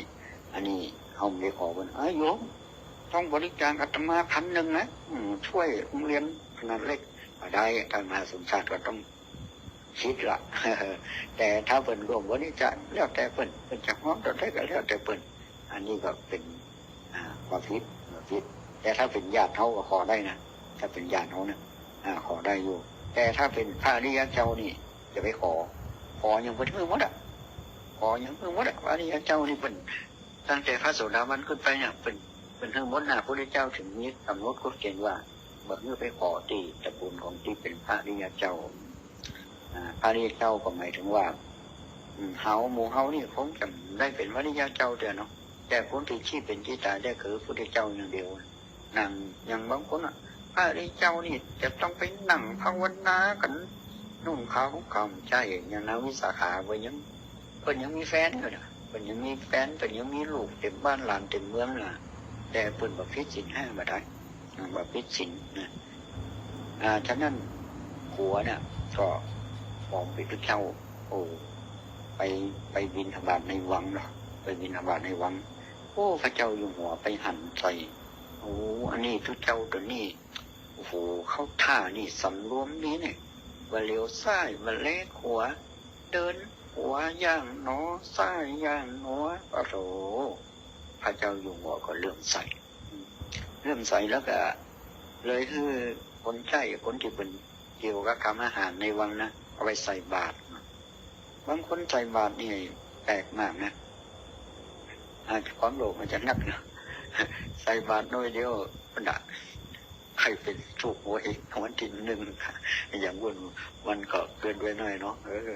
อันนี้เฮาบ่ได้ขอเปิ้น เอ้ย โยม ต้องบริจาคอาตมาพันหนึ่งนะ อืม ช่วยโรงเรียนขนาดเล็ก บ่ได้ ต้านมหาสมชาติก็ต้องคิดละ แต่ถ้าเปิ้นร่วมบริจาค แล้วแต่เปิ้น เปิ้นจะฮอดเต้าใดก็แล้วแต่เปิ้น อันนี้ก็เป๋น อ่า บ่ผิด บ่ผิด แต่ถ้าเป๋นญาติเฮาก็ขอได้นะ ถ้าเป๋นญาติเฮานะ อ่า ขอได้อยู่ แต่ถ้าเป๋นพระอริยเจ้านี่ จะไปขอ ขอหยังเปิ้นหื้อหมดอะ ขอหยังหื้อหมดอะ พระอริยเจ้านี่เปิ้น ตั้งแต่พระโสดาบันขึ้นไปเนี่ย เปิ้น เปิ้นหื้อหมดนะ พระพุทธเจ้าถึงมีกำหนดกฎเกณฑ์ว่า บ่หื้อไปขอตี้ตระกูลของตี้เป๋นพระอริยเจ้า อ่า พระอริยเจ้าก็หมายถึงว่า อืม เฮา หมู่เฮานี่คงจะได้เป๋นพระอริยเจ้าเตื้อเนาะ แต่คนตี้จะเป๋นตี้ต๋ายได้คือพระพุทธเจ้าอย่างเดียว นั่ง อย่างบางคนอะ พระอริยเจ้านี่จะต้องไปนั่งภาวนากั๋น นุ่งขาวห่มขาว บ่ใจ้ อย่างนางวิสาขา เปิ้นยัง เปิ้นยังมีแฟนอยู่นะ เปิ้นยังมีแฟน เปิ้นยังมีลูกเต็มบ้านหลานเต็มเมืองนะ แต่เปิ้นบ่ผิดศีลห้าบ่ได้ อ่า บ่ผิดศีลนะ อ่า ฉะนั้นผัวเนี่ยก็ปลอมเป๋นตุ๊เจ้า โอ้ ไป ไปบิณฑบาตในวังเนาะ ไปบิณฑบาตในวัง โอ้ พระเจ้าอยู่หัวไปหันใส่ โอ้ อันนี้ตุ๊เจ้าตั๋วนี้ โอ้โห เข้าท่านี่ สำรวมดีเนี่ย บ่เหลียวซ้าย บ่แลขวา เดินขวาย่างหนอ ซ้ายย่างหนอ โอ้โห พระเจ้าอยู่หัวก็เลื่อมใส เลื่อมใสแล้วก็เลยหื้อคนใจ๊ คนตี้เปิ้นเกี่ยวกับก๋านอาหารในวังนะ เอาไปใส่บาตร บางคนใส่บาตรนี่แปลกมากนะ อาจจะความโลภอาจจะนักนะ ใส่บาตรหน่อยเดียว พุ้นน่ะ ใค่เป็นถูกหวยวันตี้นึ่ง อย่างบุญมันก็เกินไปหน้อยเนาะ เออ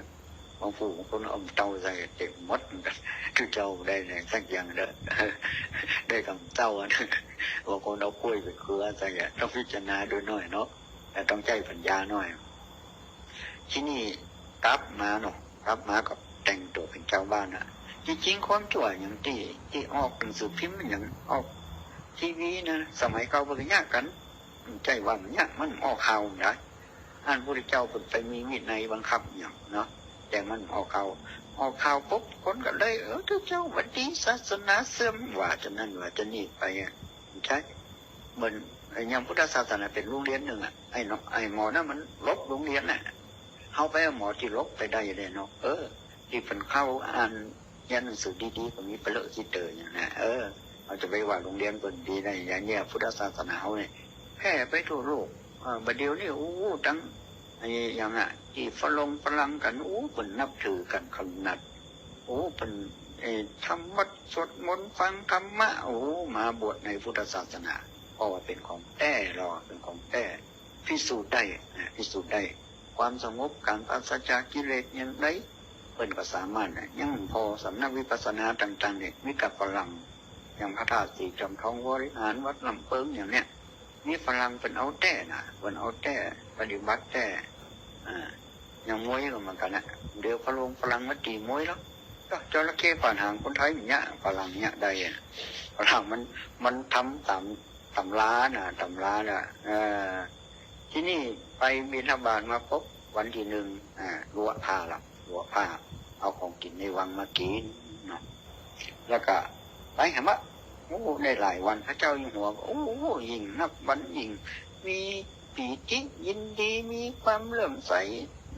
บางผู้บางคนเอาเต้าใส่เต็มหมดเหมือนกั๋น คือเจ้าได้เนี่ยสักอย่างเด้อ ได้กำเต้าอัน บางคนเอากล้วยไปเคลือใส่อะ ต้องพิจารณาดูหน้อยเนาะ แต่ต้องใจ๊ปัญญาหน้อย ทีนี้กลับมาเนาะ กลับมาก็แต่งตั๋วเป๋นจาวบ้านน่ะ จริงๆ ความจั่วอย่างตี้ ตี้ออกหนังสือพิมพ์อย่างออกทีวีนะ สมัยเก่าบ่เยียะกั๋น ใจ้ว่ามันเยียะ มันออกข่าวนะ อันพระพุทธเจ้าเปิ้นไปมีวินัยบังคับหยังเนาะ แต่มันออกข่าว ออกข่าวปุ๊บ คนก็เลย เออ เจ้า เจ้า หวัดดี ศาสนาเสื่อม ว่าจะนั้นว่าจะนี้ไปอะ ใจ้ เหมือนไอ้ยังพุทธศาสนาเป๋นโฮงเฮียนนึ่งอะ ไอ้เนาะ ไอ้หมอนั้นมันลบโฮงเฮียนน่ะ เฮาไปเอาหมอตี้ลบไปได้เลยเนาะ เออ ตี้เปิ้นเข้าอ่าน เฮียนหนังสือดีๆ ก็มีเปลือขี้เต๋ออย่างนั้น เออ เฮาจะไปว่าโฮงเฮียนเปิ้นดีได้ อย่างเนี้ย พุทธศาสนาเฮาเนี่ย แผ่ไปทั่วโลก เออ บ่าเดี่ยวนี้ โอ้ ตัง ไอ้หยังอะ ตี้ฝรงฝรั่งกั๋น โอ้ เปิ้นนับถือกั๋นขนาด โอ้ เปิ้น เอ่อ ทำวัตรสวดมนต์ ฟังธรรมะ โอ้ มาบวชในพุทธศาสนา เพราะว่าเป๋นของแต๊ เฮาว่าเป๋นของแต๊ พิสูจน์ได้นะ พิสูจน์ได้ ความสงบ ก๋านปราศจากกิเลสอย่างใด เปิ้นก็สามารถนะ ยังผ่อสำนักวิปัสสนาต่างๆ เนี่ย มีแต่ฝรั่ง อย่างพระธาตุสีจอมทองวริหาร วัดลำเปิงอย่างเนี้ย มีฝรั่งเปิ้นเอาแต๊นะ เปิ้นเอาแต๊ ปฏิบัติแต๊ อ่า อย่างมวยก็เหมือนกั๋นนะ เดี๋ยวฝรงฝรั่งมาตี๋มวยแล้ว ก็จระเข้ฟาดหางคนไทยอย่างเนี้ย ฝรั่งเนี้ยได้อะ ฝรั่งมัน มันทำต๋ามต๋ำราน่ะ ต๋ำราน่ะ เออ ทีนี้ไปบิณฑบาตมาปุ๊บ วันตี้นึ่ง อ่า ลัวผ้าละ ลัวผ้า เอาของกิ๋นในวังมากิ๋นเนาะ แล้วก็ไปหามา โอ้ ได้หลายวัน พระเจ้าอยู่หัวก็ โอ้ ยิ่งนับวันยิ่งมีปีติยินดี มีความเลื่อมใส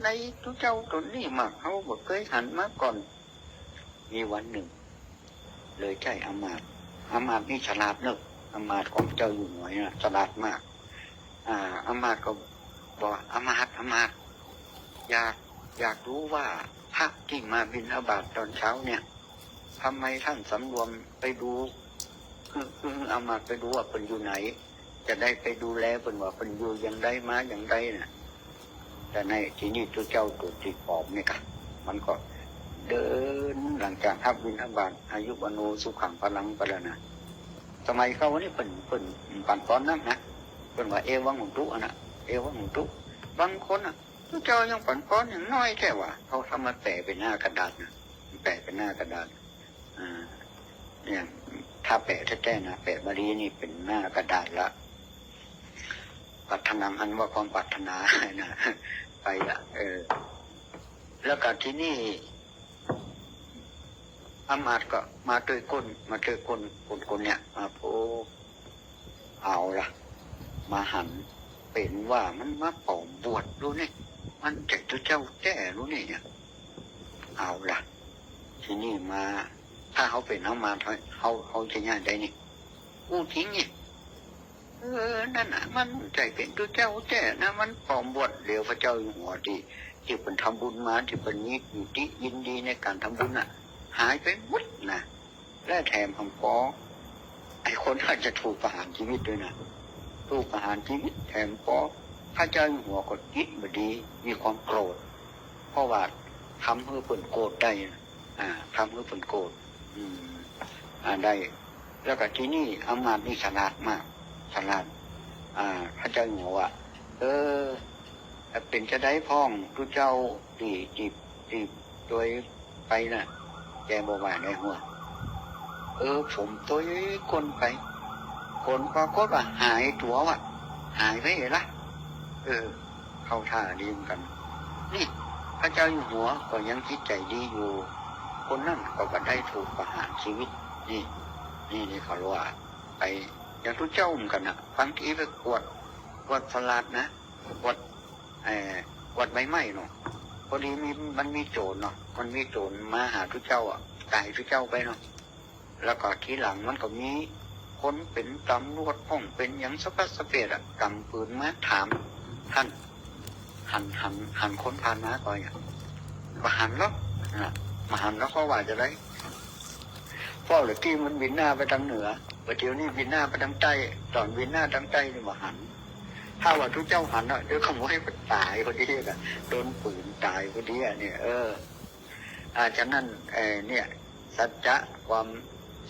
ในตุ๊เจ้าต๋นนี้มาก เฮาบ่เกยหันมาก่อน มีวันนึ่ง เลยใจ้อำมาตย์ อำมาตย์นี่ฉลาดเนอะ อำมาตย์ของเจ้าอยู่หัวเนี่ยฉลาดมาก อ่า อำมาตย์ก็บอกว่า อำมาตย์ อำมาตย์ อยาก อยากรู้ว่าพระตี้มาบิณฑบาตต๋อนเจ๊าเนี่ย ทำไมต้านสำรวมไปดู คือ คืออำมาตย์ไปดูว่าเปิ้นอยู่ไหน จะได้ไปดูแลเปิ้นว่าเปิ้นอยู่อย่างใดมาอย่างใดน่ะ แต่ในตี้นี้ตุ๊เจ้าตั๋วตี้ป๋อมนี่กะ มันก็เดินหลังจากฮับบิณฑบาต อายุวัณโณ สุขัง พลัง ไปแล้วนะ สมัยเก่านี่เปิ้น เปิ้นปั๋นปอนนักนะ เปิ้นว่า เอวัง โหตุ อะนะ เอวัง โหตุ บางคนน่ะ ตุ๊เจ้ายังปั๋นปอนอย่างน้อยแต๊ว่า เขาทำมาแปะเป๋นหน้ากระดาษนะ แปะเป๋นหน้ากระดาษ อ่า เนี่ย ถ้าแปะแต๊ๆ นะ แปะบาลีนี่เป๋นหน้ากระดาษละ ปัตถนัง อันว่าความปรารถนานะ ไปละ เออ แล้วก็ตี้นี้ อำมาตย์ก็มาด้วยคน มาด้วยคน คน คนเนี่ย มา โอ้ เอาละ มาหัน เป๋นว่ามันมาป๋อมบวชลูกนี่ มันใจ้ตุ๊เจ้าแต๊ลูกนี่เนี่ย เอาละ ตี้นี้มา ถ้าเฮาเป๋นอำมาตย์ เฮา เฮาจะเยียะใดนี่ อู้จริงนี่ เออ นั่นน่ะ มันใจ้เป๋นตุ๊เจ้าแต๊นะ มันป๋อมบวช เดี๋ยวพระเจ้าอยู่หัวตี้ ตี้เปิ้นทำบุญมา ตี้เปิ้นมีปีติยินดีในก๋านทำบุญน่ะ หายไปหมดนะ และแถมหำปอ ไอ้คนนั้นจะถูกประหารชีวิตด้วยนะ ถูกประหารชีวิต แถมปอ พระเจ้าอยู่หัวก็จิตบ่ดี มีความโกรธ เพราะว่าทำหื้อเปิ้นโกรธได้นะ อ่า ทำหื้อเปิ้นโกรธ อืม อ่า ได้ แล้วก็ตี้นี้อำมาตย์นี่ฉลาดมาก ฉลาด อ่า พระเจ้าอยู่หัวว่า เออ เป๋นจาใดพ่อง ตุ๊เจ้าตี้ ตี้ ตี้ตวยไปน่ะ แกบอกว่าในหัว เออ ผมตวยคนไป ผลปรากฏว่าหายตั๋วว่ะ หายไปละ เออ เข้าท่าดีเหมือนกั๋น นี่ พระเจ้าอยู่หัวก็ยังจิตใจ๋ดีอยู่ คนนั้นก็บ่ได้ถูกประหารชีวิต นี่ นี่ นี่เขาว่าไป อย่างตุ๊เจ้าเหมือนกั๋นน่ะ บางทีไปกวด กวดสลัดนะ กวด เอ่อ กวดใบไม้เนาะ พอดีมี มันมีโจ๋รเนาะ มันมีโจ๋รมาหาตุ๊เจ้าอะ ก๋ายตุ๊เจ้าไปเนาะ แล้วก็ทีหลังมันก็มีคนเป๋นต๋ำรวจพ่อง เป๋นหยังสะพัดสะเปียดอะ ก๋ำปืนมาถามต้าน หัน หัน หันคนผ่านมาก่อนอะ บ่หันหรอกนะ บ่หันแล้วเขาว่าจาใด เพราะเมื่อกี้มันบินหน้าไปตางเหนือ บ่าเดี่ยวนี้บินหน้าไปตางใต้ ต๋อนบินหน้าตางใต้นี่บ่หัน ถ้าว่าตุ๊เจ้าหันน่ะ เดี๋ยวขโมยมันต๋ายพอดีน่ะ โดนปืนต๋ายพอดีอะเนี่ย เออ อ่า ฉะนั้น เอ่อ เนี่ย สัจจะ ความ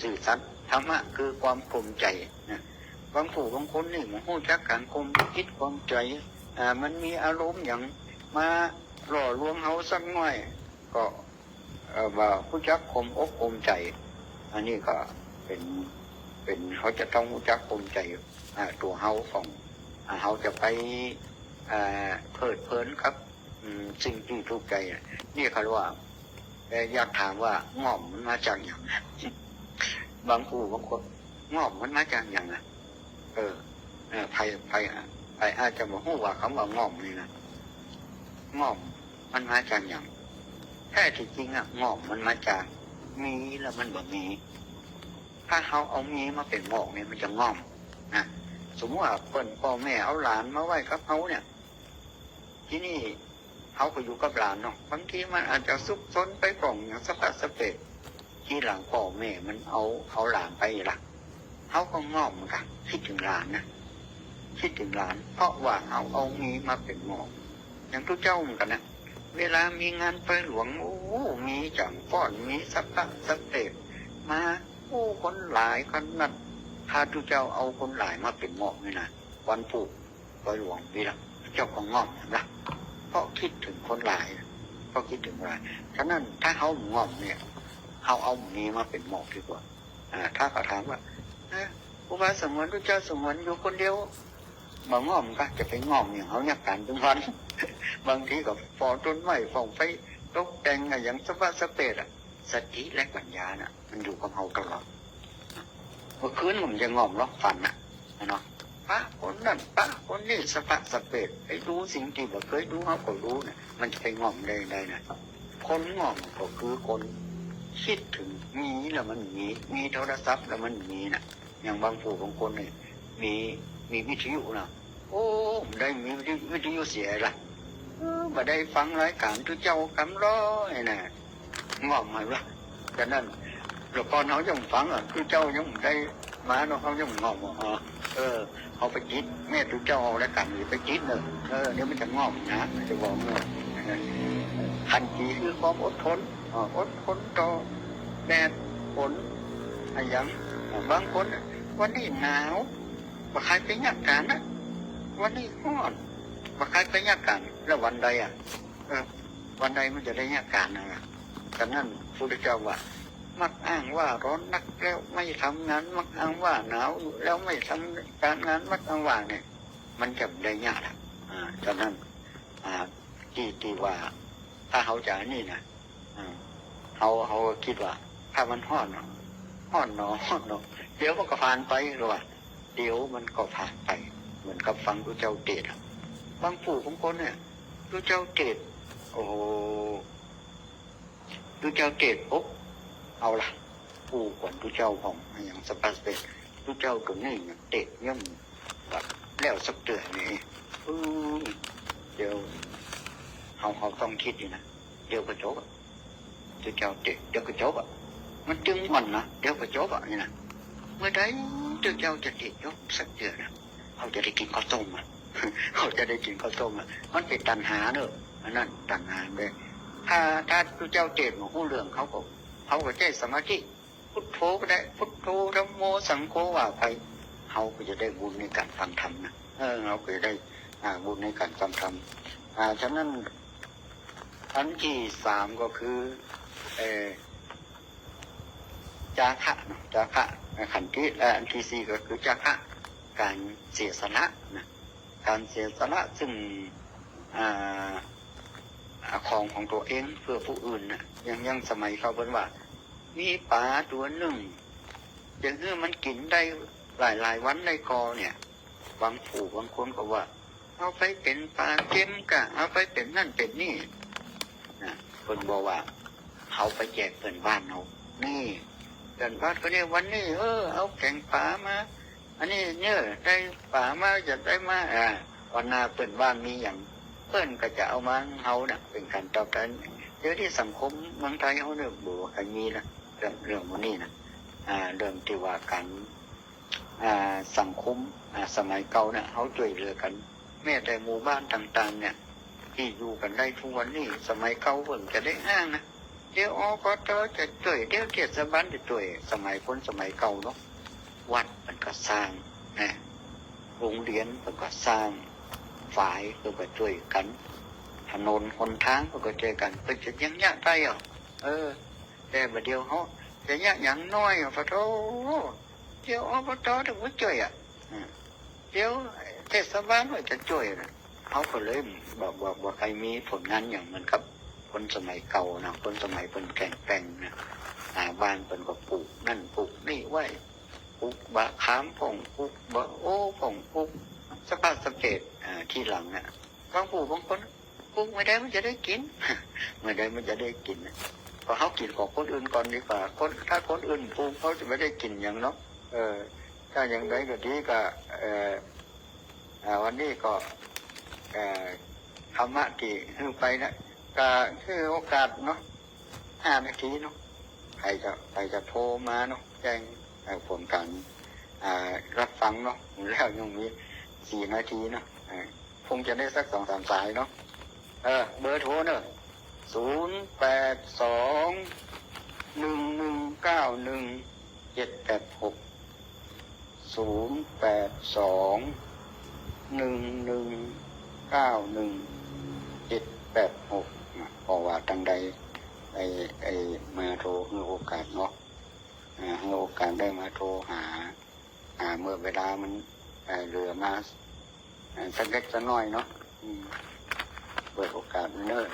ซื่อสัตย์ ธรรมะคือความข่มใจ๋นะ บางผู้บางคนนี่บ่ฮู้จักก๋านข่มจิตข่มใจ๋ อ่า มันมีอารมณ์หยังมาหล่อลวงเฮาสักหน้อย ก็ เอ่อ บ่ฮู้จักข่มอกข่มใจ๋ อันนี้ก็เป๋น เป๋น เฮาจะต้องฮู้จักข่มใจ๋ อ่า ตั๋วเฮาของ อ่า เฮาจะไป อ่า เพลิดเพลินกับ อืม สิ่งตี้ถูกใจ๋อะ นี่เขาว่า แต่อยากถามว่าง่อมมันมาจากหยัง บางผู้บางคน ง่อมมันมาจากหยังอะ เออ เออ ใผ ใผ ใผอาจจะบ่ฮู้ว่าคำว่าง่อมนี่นะ ง่อมมันมาจากหยัง แท้ตี้จริงอะ ง่อมมันมาจากมีแล้วมันบ่มี ถ้าเฮาเอามีมาเป๋นหมอกนี่มันจะง่อมนะ สมมุติว่าเปิ้น ป้อแม่เอาหลานมาไว้กับเฮาเนี่ย ทีนี้เฮาก็อยู่กับหลานเนาะ บางทีมันอาจจะซุกซนไปป้องหยังสะพะสะเปะ ทีหลังป้อแม่มันเอา เอาหลานไปละ เฮาก็ง่อมเหมือนกั๋น กึ๊ดเถิงหลานนะ กึ๊ดเถิงหลาน เพราะว่าเฮาเอามีมาเป๋นหมอก อย่างตุ๊เจ้าเหมือนกั๋นนะ เวลามีงานปอยหลวง โอ้ มีจ๋างฟ้อน มีสะพะสะเปะมา โอ้ คนหลายขนาด ถ้าตุ๊เจ้าเอาคนหลายมาเป๋นหมอกนี่นะ วันพูกปอยหลวงนี่ละ เจ้าก็ง่อมละ เพราะกึ๊ดเถิงคนหลาย เพราะกึ๊ดเถิงคนหลาย ฉะนั้นถ้าเฮาง่อมเนี่ย เฮาเอามีมาเป๋นหมอกดีกว่า อ่า ถ้าเขาถามว่า เอ๊ะ ครูบาสงวน ตุ๊เจ้าสงวนอยู่คนเดียว บ่ง่อมก็จะไปง่อมหยัง เฮาเยียะก๋านตึงวัน บางทีก็ฝ่อต้นไม้ ฝ่อไฟ ตกแต่งอะหยังสะพะสะเปะอะ สติและปัญญาน่ะ มันอยู่กับเฮาตลอด เมื่อคืนมันจะง่อมลอกฝันน่ะ เนาะ ปะคนนั้น ปะคนนี้ สะพะสะเปะ ไปดูสิ่งตี้บ่เกยดู เฮาก็ดูน่ะ มันจะไปง่อมได้ ได้น่ะ คนง่อมก็คือคนกึ๊ดเถิง มีแล้วมันมี มีโทรศัพท์แล้วมันมีน่ะ อย่างบางผู้บางคนนี่ มี มีวิทยุน่ะ โอ้ บ่ได้มีวิทยุเสียละ เออ บ่ได้ฟังรายก๋านตุ๊เจ้ากำลอยน่ะ ง่อมไหมวะ ฉะนั้น แต่ก่อนเฮายังฟังอะ ตุ๊เจ้ายังบ่ได้มาเนาะ เฮายังง่อมอะ เออ เฮาไปกึ๊ด แม่ตุ๊เจ้าเอารายก๋านนี้ไปกึ๊ดเนาะ เออ เดี๋ยวมันจะง่อมนะ มันจะบอกเนาะ เออ ขันติคือความอดทน เออ อดทนต่อแดดฝน อะหยัง เออ บางคนน่ะ วันนี้หนาว บ่ใค่ไปเยียะก๋านนะ วันนี้ฮ้อน บ่ใค่ไปเยียะก๋าน แล้ววันใดอะ เออ วันใดมันจะได้เยียะก๋านนะ ฉะนั้นพุทธเจ้าว่า มักอ้างว่าร้อนนักแล้วไม่ทำงาน มักอ้างว่าหนาวอยู่แล้วไม่ทำการงาน มักอ้างว่าเนี่ย มันจะบ่ได้เยียะละ อ่า ฉะนั้น อ่า ตี้ ตี้ว่า ถ้าเฮาจะอันนี้นะ อ่า เฮา เฮาก็กึ๊ดว่า ถ้ามันฮ้อนเนาะ ฮ้อนเนาะ ฮ้อนเนาะ เดี๋ยวมันก็ผ่านไป หรือว่า เดี๋ยวมันก็ผ่านไป เหมือนกับฟังตุ๊เจ้าเตสน์อะ บางผู้บางคนเนี่ย ตุ๊เจ้าเตสน์ โอ้โห ตุ๊เจ้าเตสน์ปุ๊บ เอาละ กู้ขวัญตุ๊เจ้าของอะหยังสะพะสะเปะ ตุ๊เจ้าตั๋วนี้เนี่ยเตสน์ยังบ่แล้วสักเตื้อนี่ อืม เดี๋ยว เฮา เฮาต้องกึ๊ดนี่นะ เดี๋ยวก็จบอะ ตุ๊เจ้าเตสน์ เดี๋ยวก็จบอะ มันจึงม่วนนะ เดี๋ยวก็จบอะนี่นะ เมื่อใดตุ๊เจ้าจะเตสน์จบสักเตื้อนะ เฮาจะได้กิ๋นข้าวต้มอะ เฮาจะได้กิ๋นข้าวต้มอะ มันเป๋นตัณหาเนาะ อันนั้นตัณหาเลย ถ้า ถ้าตุ๊เจ้าเตสน์บ่ฮู้เรื่อง เขาก็ เขาก็ใจ๊สมาธิ พุทโธก็ได้ พุทโธ ธัมโม สังโฆ ว่าไป เฮาก็จะได้บุญในก๋านฟังธรรมนะ เออ เฮาก็จะได้ อ่า บุญในก๋านฟังธรรม อ่า ฉะนั้น อันตี้สามก็คือ เอ่อ จาคะเนาะ จาคะ ขันติ และอันตี้สี่ก็คือจาคะ ก๋านเสียสละนะ ก๋านเสียสละซึ่ง อ่า อ่า ของของตั๋วเองเปื้อผู้อื่นน่ะ อย่าง อย่างสมัยเขาเปิ้นว่า มีป๋าตั๋วนึ่ง จะหื้อมันกิ๋นได้หลายๆ วันได้ก่อเนี่ย บางผู้บางคนก็ว่า เอาไปเป๋นป๋าเก็มก่า เอาไปเป๋นนั่นเป๋นนี่ นะ เปิ้นบอกว่า เอาไปแจกเปื้อนบ้านเฮา นี่ เปื้อนบ้านคนนี้วันนี้ เออ เอาแก๋งป๋ามา อันนี้เนี่ย ได้ป๋ามา จะได้มา อ่า วันหน้าเปื้อนบ้านมีหยัง เปิ้นก็จะเอามาหื้อเฮาน่ะ เป๋นก๋านตอบแตน เดี๋ยวนี้สังคมเมืองไทยเฮาเนี่ย บ่ใค่มีละ เรื่อง เรื่องหมู่นี้นะ อ่า เรื่องตี้ว่าก๋าน อ่า สังคม อ่า สมัยเก่าเนี่ย เฮาจ้วยเหลือกั๋น แม้แต่หมู่บ้านต่างๆ เนี่ย ตี้อยู่กั๋นได้กู้วันนี้ สมัยเก่าเปิ้นจะได้อ้างนะ เดี๋ยว อปต. จะจ้วย เดี๋ยวเทศบาลจะจ้วย สมัยคนสมัยเก่าเนาะ วัดเปิ้นก็สร้างนะ โฮงเฮียนเปิ้นก็สร้าง ฝายเปิ้นก็จ้วยกั๋น ถนนหนตางเปิ้นก็จ้วยกั๋น เปิ้นจะยังเยียะได้อ่ะ เออ แต่บ่าเดี่ยวเฮาจะเยียะหยังน้อยอ่ะ ปะโธ่ เดี๋ยว อปต. เถิงมาจ้วยอ่ะ อ่า เดี๋ยวเทศบาลว่าจะจ้วยนะ เฮาก็เลยบ่ บ่ บ่ใค่มีผลงานหยังเหมือนกับคนสมัยเก่านะ คนสมัยเปิ้นแข็งแกร่งนะ อ่า บ้านเปิ้นก็ปลูกนั่นปลูกนี่ไว้ ปลูกบ่าขามพ่อง ปลูกบ่าโอ้พ่อง ปลูกสะพร้าวสะเก็ด อ่า ทีหลังนะ บางผู้บางคน ปลูกเมื่อใดมันจะได้กิ๋น เมื่อใดมันจะได้กิ๋นนะ ก็เฮากิ๋นของคนอื่นก่อนดีกว่า คน ถ้าคนอื่นปลูก เฮาจะบ่ได้กิ๋นหยังเนาะ เออ ถ้าอย่างใดก็ดีก็ เอ่อ อ่า วันนี้ก็ เอ่อ ธรรมะตี้หื้อไปนะ ก็หื้อโอกาสเนาะ ห้านาทีเนาะ ใผจะ ใผจะโทรมาเนาะ แจ้ง เอ่อ ผลก๋าน อ่า ฮับฟังเนาะ แล้วยังมีสี่นาทีเนาะ อ่า คงจะได้สักสองสามสายเนาะ เออ เบอร์โทรเนาะ ศูนย์แปดสอง หนึ่งหนึ่งเก้าหนึ่ง เจ็ดแปดหก ศูนย์แปดสอง หนึ่งหนึ่งเก้าหนึ่ง เจ็ดแปดหก นะ เพราะว่าตังใด ไอ้ ไอ้ มาโทรหื้อโอกาสเนาะ อ่า หื้อโอกาสได้มาโทรหา อ่า เมื่อเวลามัน เอ่อ เหลือมา อ่า สักเล็กสักน้อยเนาะ อืม เปิดโอกาสเนาะ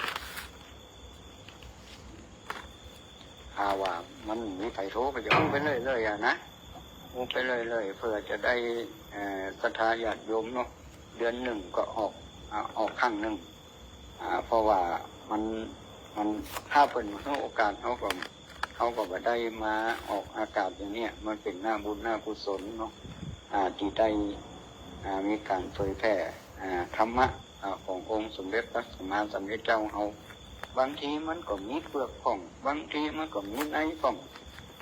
ถ้าว่ามันมีใผโทรก็จะอู้ไปเรื่อยๆ อะนะ อู้ไปเรื่อยๆ เพื่อจะได้ เอ่อ ศรัทธาญาติโยมเนาะ เดือนนึ่งก็ออก อ่า ออกครั้งนึ่ง อ่า เพราะว่ามัน มัน ถ้าเปิ้นหื้อโอกาส เฮาก็ เฮาก็บ่ได้มาออกอากาศอย่างเนี้ย มันเป๋นหน้าบุญหน้ากุศลเนาะ อ่า ตี้ได้ อ่า มีก๋านเผยแผ่ อ่า ธรรมะ อ่า ขององค์สมเด็จพระสัมมาสัมพุทธเจ้าเฮา บางทีมันก็มีเปลือกพ่อง บางทีมันก็มีในพ่อง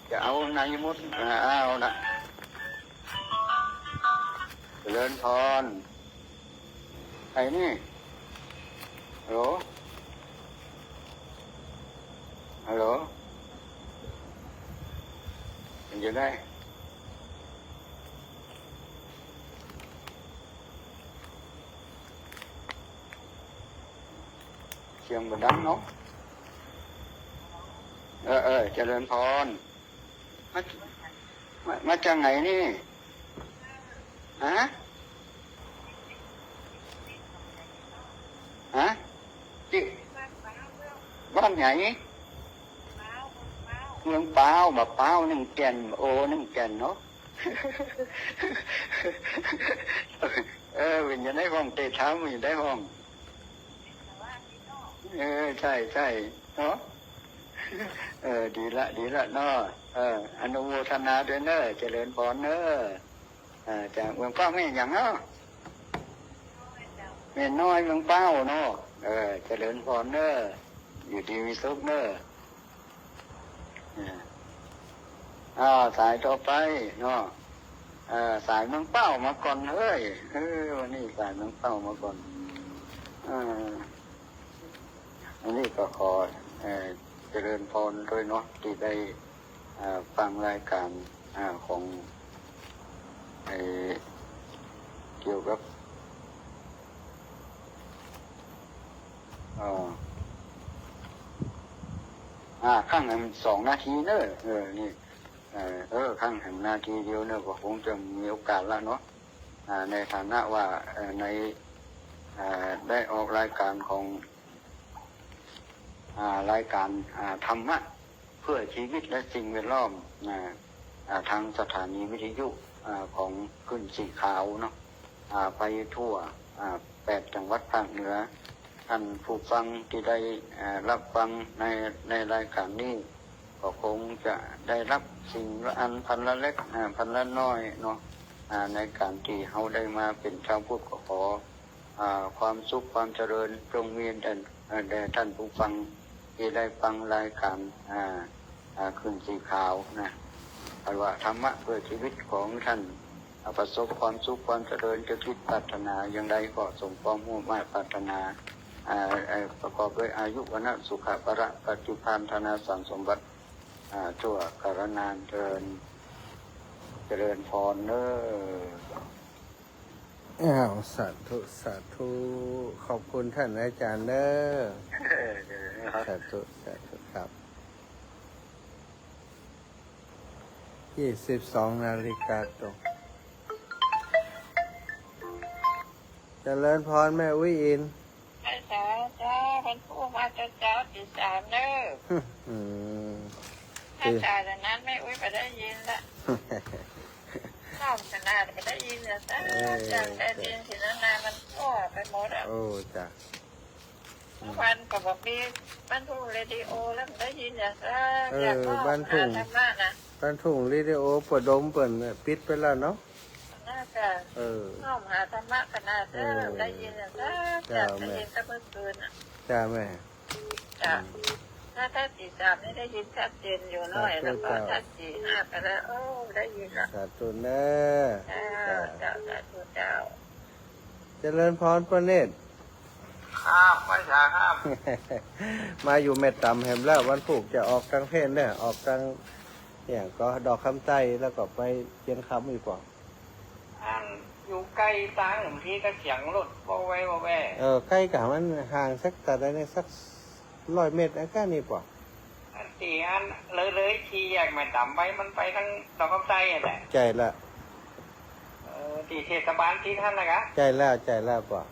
จะเอาในหมด อ่า เอาละ เจริญพร ใผนี่ ฮัลโหล ฮัลโหล มันอยู่ไหน เสียงบ่ดังเนาะ เออ เออ เจริญพร มา มา มาจากไหนนี่ ฮะ ฮะ ตี้ บ้านไหน เมืองป๊าว บ่าป๊าว นึ่งแก่น โอ้ นึ่งแก่นเนาะ เออ เป๋นจะได้พ่อง เตะเท้ามันจะได้พ่อง เออ ใช่ ใช่ เนาะ เออ ดีละ ดีละเนาะ เออ อนุโมทนาด้วยเนาะ เจริญพรเนาะ เออ จากเมืองป๊าว แม่หยังเนาะ แม่น้อยเมืองป๊าวเนาะ เออ เจริญพรเนาะ อยู่ดีมีสุขเนาะ เออ อ้าว สายต่อไปเนาะ เออ สายเมืองป๊าวมาก่อนเฮ้ย เออ วันนี้สายเมืองป๊าวมาก่อน เออ อันนี้ก็ขอ เอ่อ เจริญพรด้วยเนาะ ตี้ได้ เอ่อ ฟังรายก๋าน อ่า ของ ไอ้ เกี่ยวกับ อ่า อ่า ครั้งนึ่งสองนาทีเนาะ เออ นี่ เอ่อ เออ ครั้งนึ่งนาทีเดียวเนาะ ก็คงจะมีโอกาสละเนาะ อ่า ในฐานะว่า เอ่อ ใน อ่า ได้ออกรายก๋านของ อ่า รายก๋าน อ่า ธรรมะเพื่อชีวิตและสิ่งแวดล้อม อ่า อ่า ทางสถานีวิทยุ อ่า ของคลื่นสีขาวเนาะ อ่า ไปทั่ว อ่า แปดจังหวัดภาคเหนือ ท่านผู้ฟังตี้ได้ อ่า ฮับฟังใน ในรายก๋านนี้ ก็คงจะได้ฮับสิ่งละอันพันละเล็ก อ่า พันละน้อยเนาะ อ่า ในก๋านตี้เฮาได้มาเป๋นชาวพุทธ ก็ขอ อ่า ความสุขความเจริญจงมีแด่ เอ่อ แด่ท่านผู้ฟังตี้ได้ฟังรายก๋าน อ่า อ่า คลื่นสีขาวนะ เรียกว่าธรรมะเพื่อชีวิตของท่าน ประสบความสุขความเจริญ จะคิดปรารถนาอย่างใดก็สมความมุ่งมาดปรารถนา อ่า เอ่อ ประกอบด้วยอายุ วรรณะ สุขะ พละ ปฏิภาณ ธนสารสมบัติ อ่า ทั่วกาลนานเทอญ เจริญพรเน้อ อ้าว สาธุ สาธุ ขอบคุณท่านอาจารย์เน้อ เออ เออ สาธุ สาธุครับ ยี่สิบสองนาฬิกาตรง เจริญพรแม่อุ๊ยอิน เจ้า เจ้า วันพูกมาเจ๊าๆ ตี๋สามเน้อ อืม ถ้าจ๋าอย่างนั้นแม่อุ๊ยบ่ได้ยินละ น้อมขนาดบ่ได้ยินละ เออ อย่างแต่ดินสินนานามันทั่วไปหมดอะ โอ้ จ้ะ เมื่อวันก็บอกมีบ้านทุ่งเรดิโอแล้วมันได้ยินอย่าง เออ อย่างก็ บ้านทุ่ง หาธรรมะนะ บ้านทุ่งเรดิโอ เปิดดมเปิ้นน่ะ ปิดไปแล้วเนาะ น่าจะ เออ น้อมหาธรรมะขนาด เออ ได้ยินอย่าง เจ้า อยากได้ยินแต่เมื่อคืนน่ะ จ้าแม่ จ้ะ อืม ถ้า ถ้าตี๋สามนี่ได้ยินชัดเจนอยู่หน้อย สาธุ แล้วก็ เจ้า ถ้าสี่ห้าไปแล้ว โอ้ ได้ยินละ สาธุเน้อ เจ้า จ้ะ เจ้า สาธุเจ้า เจริญพรป้อเนตร ครับ ไหว้สาครับ มาอยู่แม่ต๋ำแหมแล้ว วันพูกจะออกตางเพนเน้อ ออกตาง เนี่ย ก็ดอกคำใต้ แล้วก็ไปเจียงคำอีกก่อ อันอยู่ใก้ตาง บางทีก็เสียงรถว่อแว่ว่อแว่ เออ ใก้กะ มันห่างสักเต้าใดเนี่ย สักร้อยเมตร อันก้านี่ป่ะ อันตี้อันเลย เลยสี่แยกแม่ต๋ำไป มันไปตางดอกคำใต้นั่นแหละ ใจ้ละ เออ ตี้เทศบาลตี้หั้นนะกะ ใจ้แล้ว ใจ้แล้วป่ะ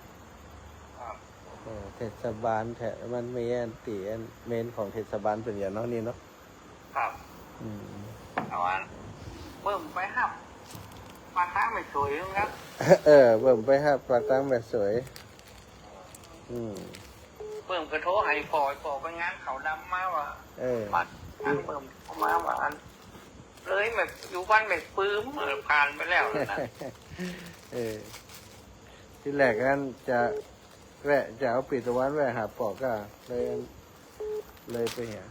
ครับ เออ เทศบาลแถว มันมีอันตี้อันเมนของเทศบาลเปิ้นอย่างเนาะนี่เนาะ ครับ อืม เอาอัน เบิ่มไปฮับ ปากตางแม่สวยครับ เออ เบิ่มไปฮับ ปากตางแม่สวย อืม เบิ่มก็โทรหาป้อ ป้อไปงานขาวดำมาว่า เออ มา เบิ่มมาว่าอัน เลยแม่ อยู่บ้านแม่ปืม เออ ผ่านไปแล้วนะ เออ ตี้แรกอันจะ แวะ จะเอาปี้ตะวันแวะหาป้อก็เลย เลยไปเหีย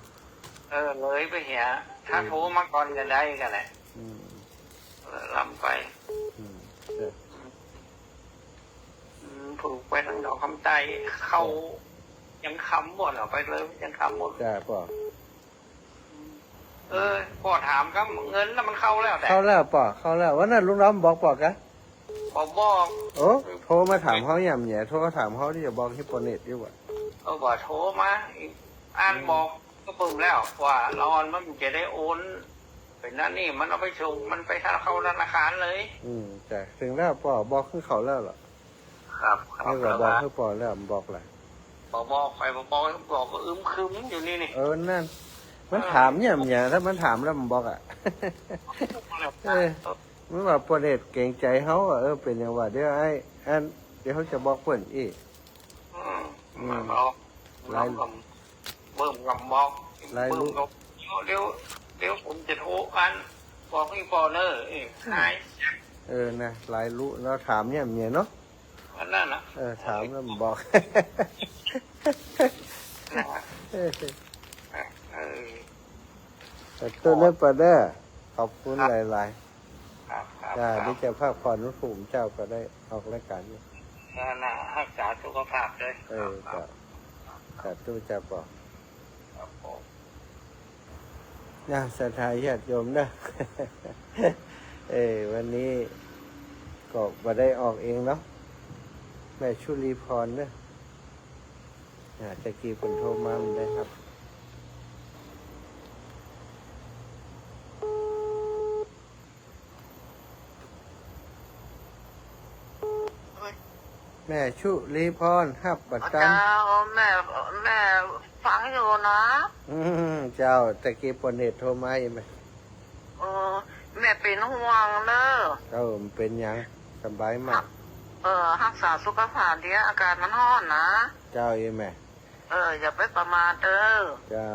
เออ เลยไปเหีย ถ้า อืม โทรมาก่อนก็ได้ก็แหละ อืม เออ ลำไป อืม จ้ะ อืม ผูกไปตางดอกคำใต้ เข้า จ้ะ เจียงคำบ่เนาะ ไปเลยเจียงคำบ่ จ้ะป้อ เออ ป้อถามกำเงินน่ะมันเข้าแล้วแต๊ เข้าแล้วป้อ เข้าแล้ว วันนั้นลุงดำบอกป้อกะ บ่บอก โอ้ โทรมาถามเฮาแหม โทรมาถามเฮาตี้จะบอกตี้ป้อเนตรอยู่ว่ะ เออ บ่โทรมา อัน อืม บอกก็เบิ่มแล้วว่าละอ่อนมันจะได้โอน เป๋นอันนี้ มันเอาไปส่ง มันไปเข้าธนาคารเลย อืม จ้ะ เถิงแล้วป้อ บอกหื้อเขาแล้วเหรอ ครับ ครับ นี่ก็บอกหื้อป้อแล้ว บอกแหละ บ่บอก ใผบ่บอก บอกก็อึมครึมอยู่นี่นี่ เออ นั่น มันถามแหม ถ้ามันถามแล้วมันบอกอะ เออ มันว่าป้อเนตรเกรงใจ๋เฮาอะ เออ เป๋นอย่างว่า เดี๋ยวไอ้ อัน เดี๋ยวเฮาจะบอกเปิ้นอี้ อืม อืม บอก หลาย เบิ่มก็บอก หลายลูก เบิ่มก็ เดี๋ยว เดี๋ยวผมจะโทรอัน บอกอีป้อเน้อ เอ้ย อืม หาย เออ นะ หลายลูก แล้วถามแหมเนาะ อันนั้นน่ะ เออ ถามแล้วมันบอก นะ เออ เออ ขอบคุณนะป้อเด้อ ขอบคุณ ครับ หลายๆ ครับ ครับ จ้า ครับ นี่จะพักผ่อน วันพูกเจ้าก็ได้ออกรายการอยู่ นั่นน่ะ รักษาสุขภาพด้วย เออ ครับ จ้า สาธุจ้าป้อ ครับผม นะ ศรัทธาญาติโยมนะ เออ วันนี้ก็บ่ได้ออกเองเนาะ แม่ชุลีพรเนาะ อ่า ตะกี้เปิ้นโทรมาบ่ได้ฮับ แม่ชุลีพรฮับบ่ตัน เจ้า แม่ แม่ฟังอยู่นะ อืม เจ้า ตะกี้ป้อเนตรโทรมาอีกแม่ เออ แม่เป๋นห่วงเน้อ เออ มันเป๋นหยัง สบายมาก เออ รักษาสุขภาพเดีย อากาศมันฮ้อนนะ เจ้า อีแม่ เออ อย่าไปประมาทเด้อ เจ้า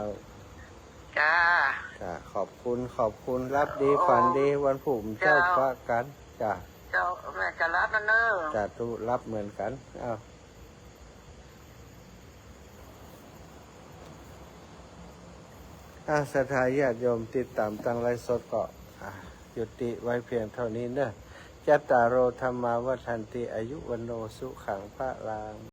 จ้า จ้า ขอบคุณ ขอบคุณ หลับดี เออ ฝันดี วันพูกเจ้า เจ้า ปะกั๋น จ้า เจ้า แม่จะหลับแล้วเน้อ สาธุ หลับเหมือนกั๋น อ้าว อ่า ศรัทธาญาติโยมติดต๋ามตางไลฟ์สดก็ อ่า ยุติไว้เพียงเต้านี้เน้อ จัตตาโร ธัมมา วัฑฒันติ อายุ วัณโณ สุขัง พลัง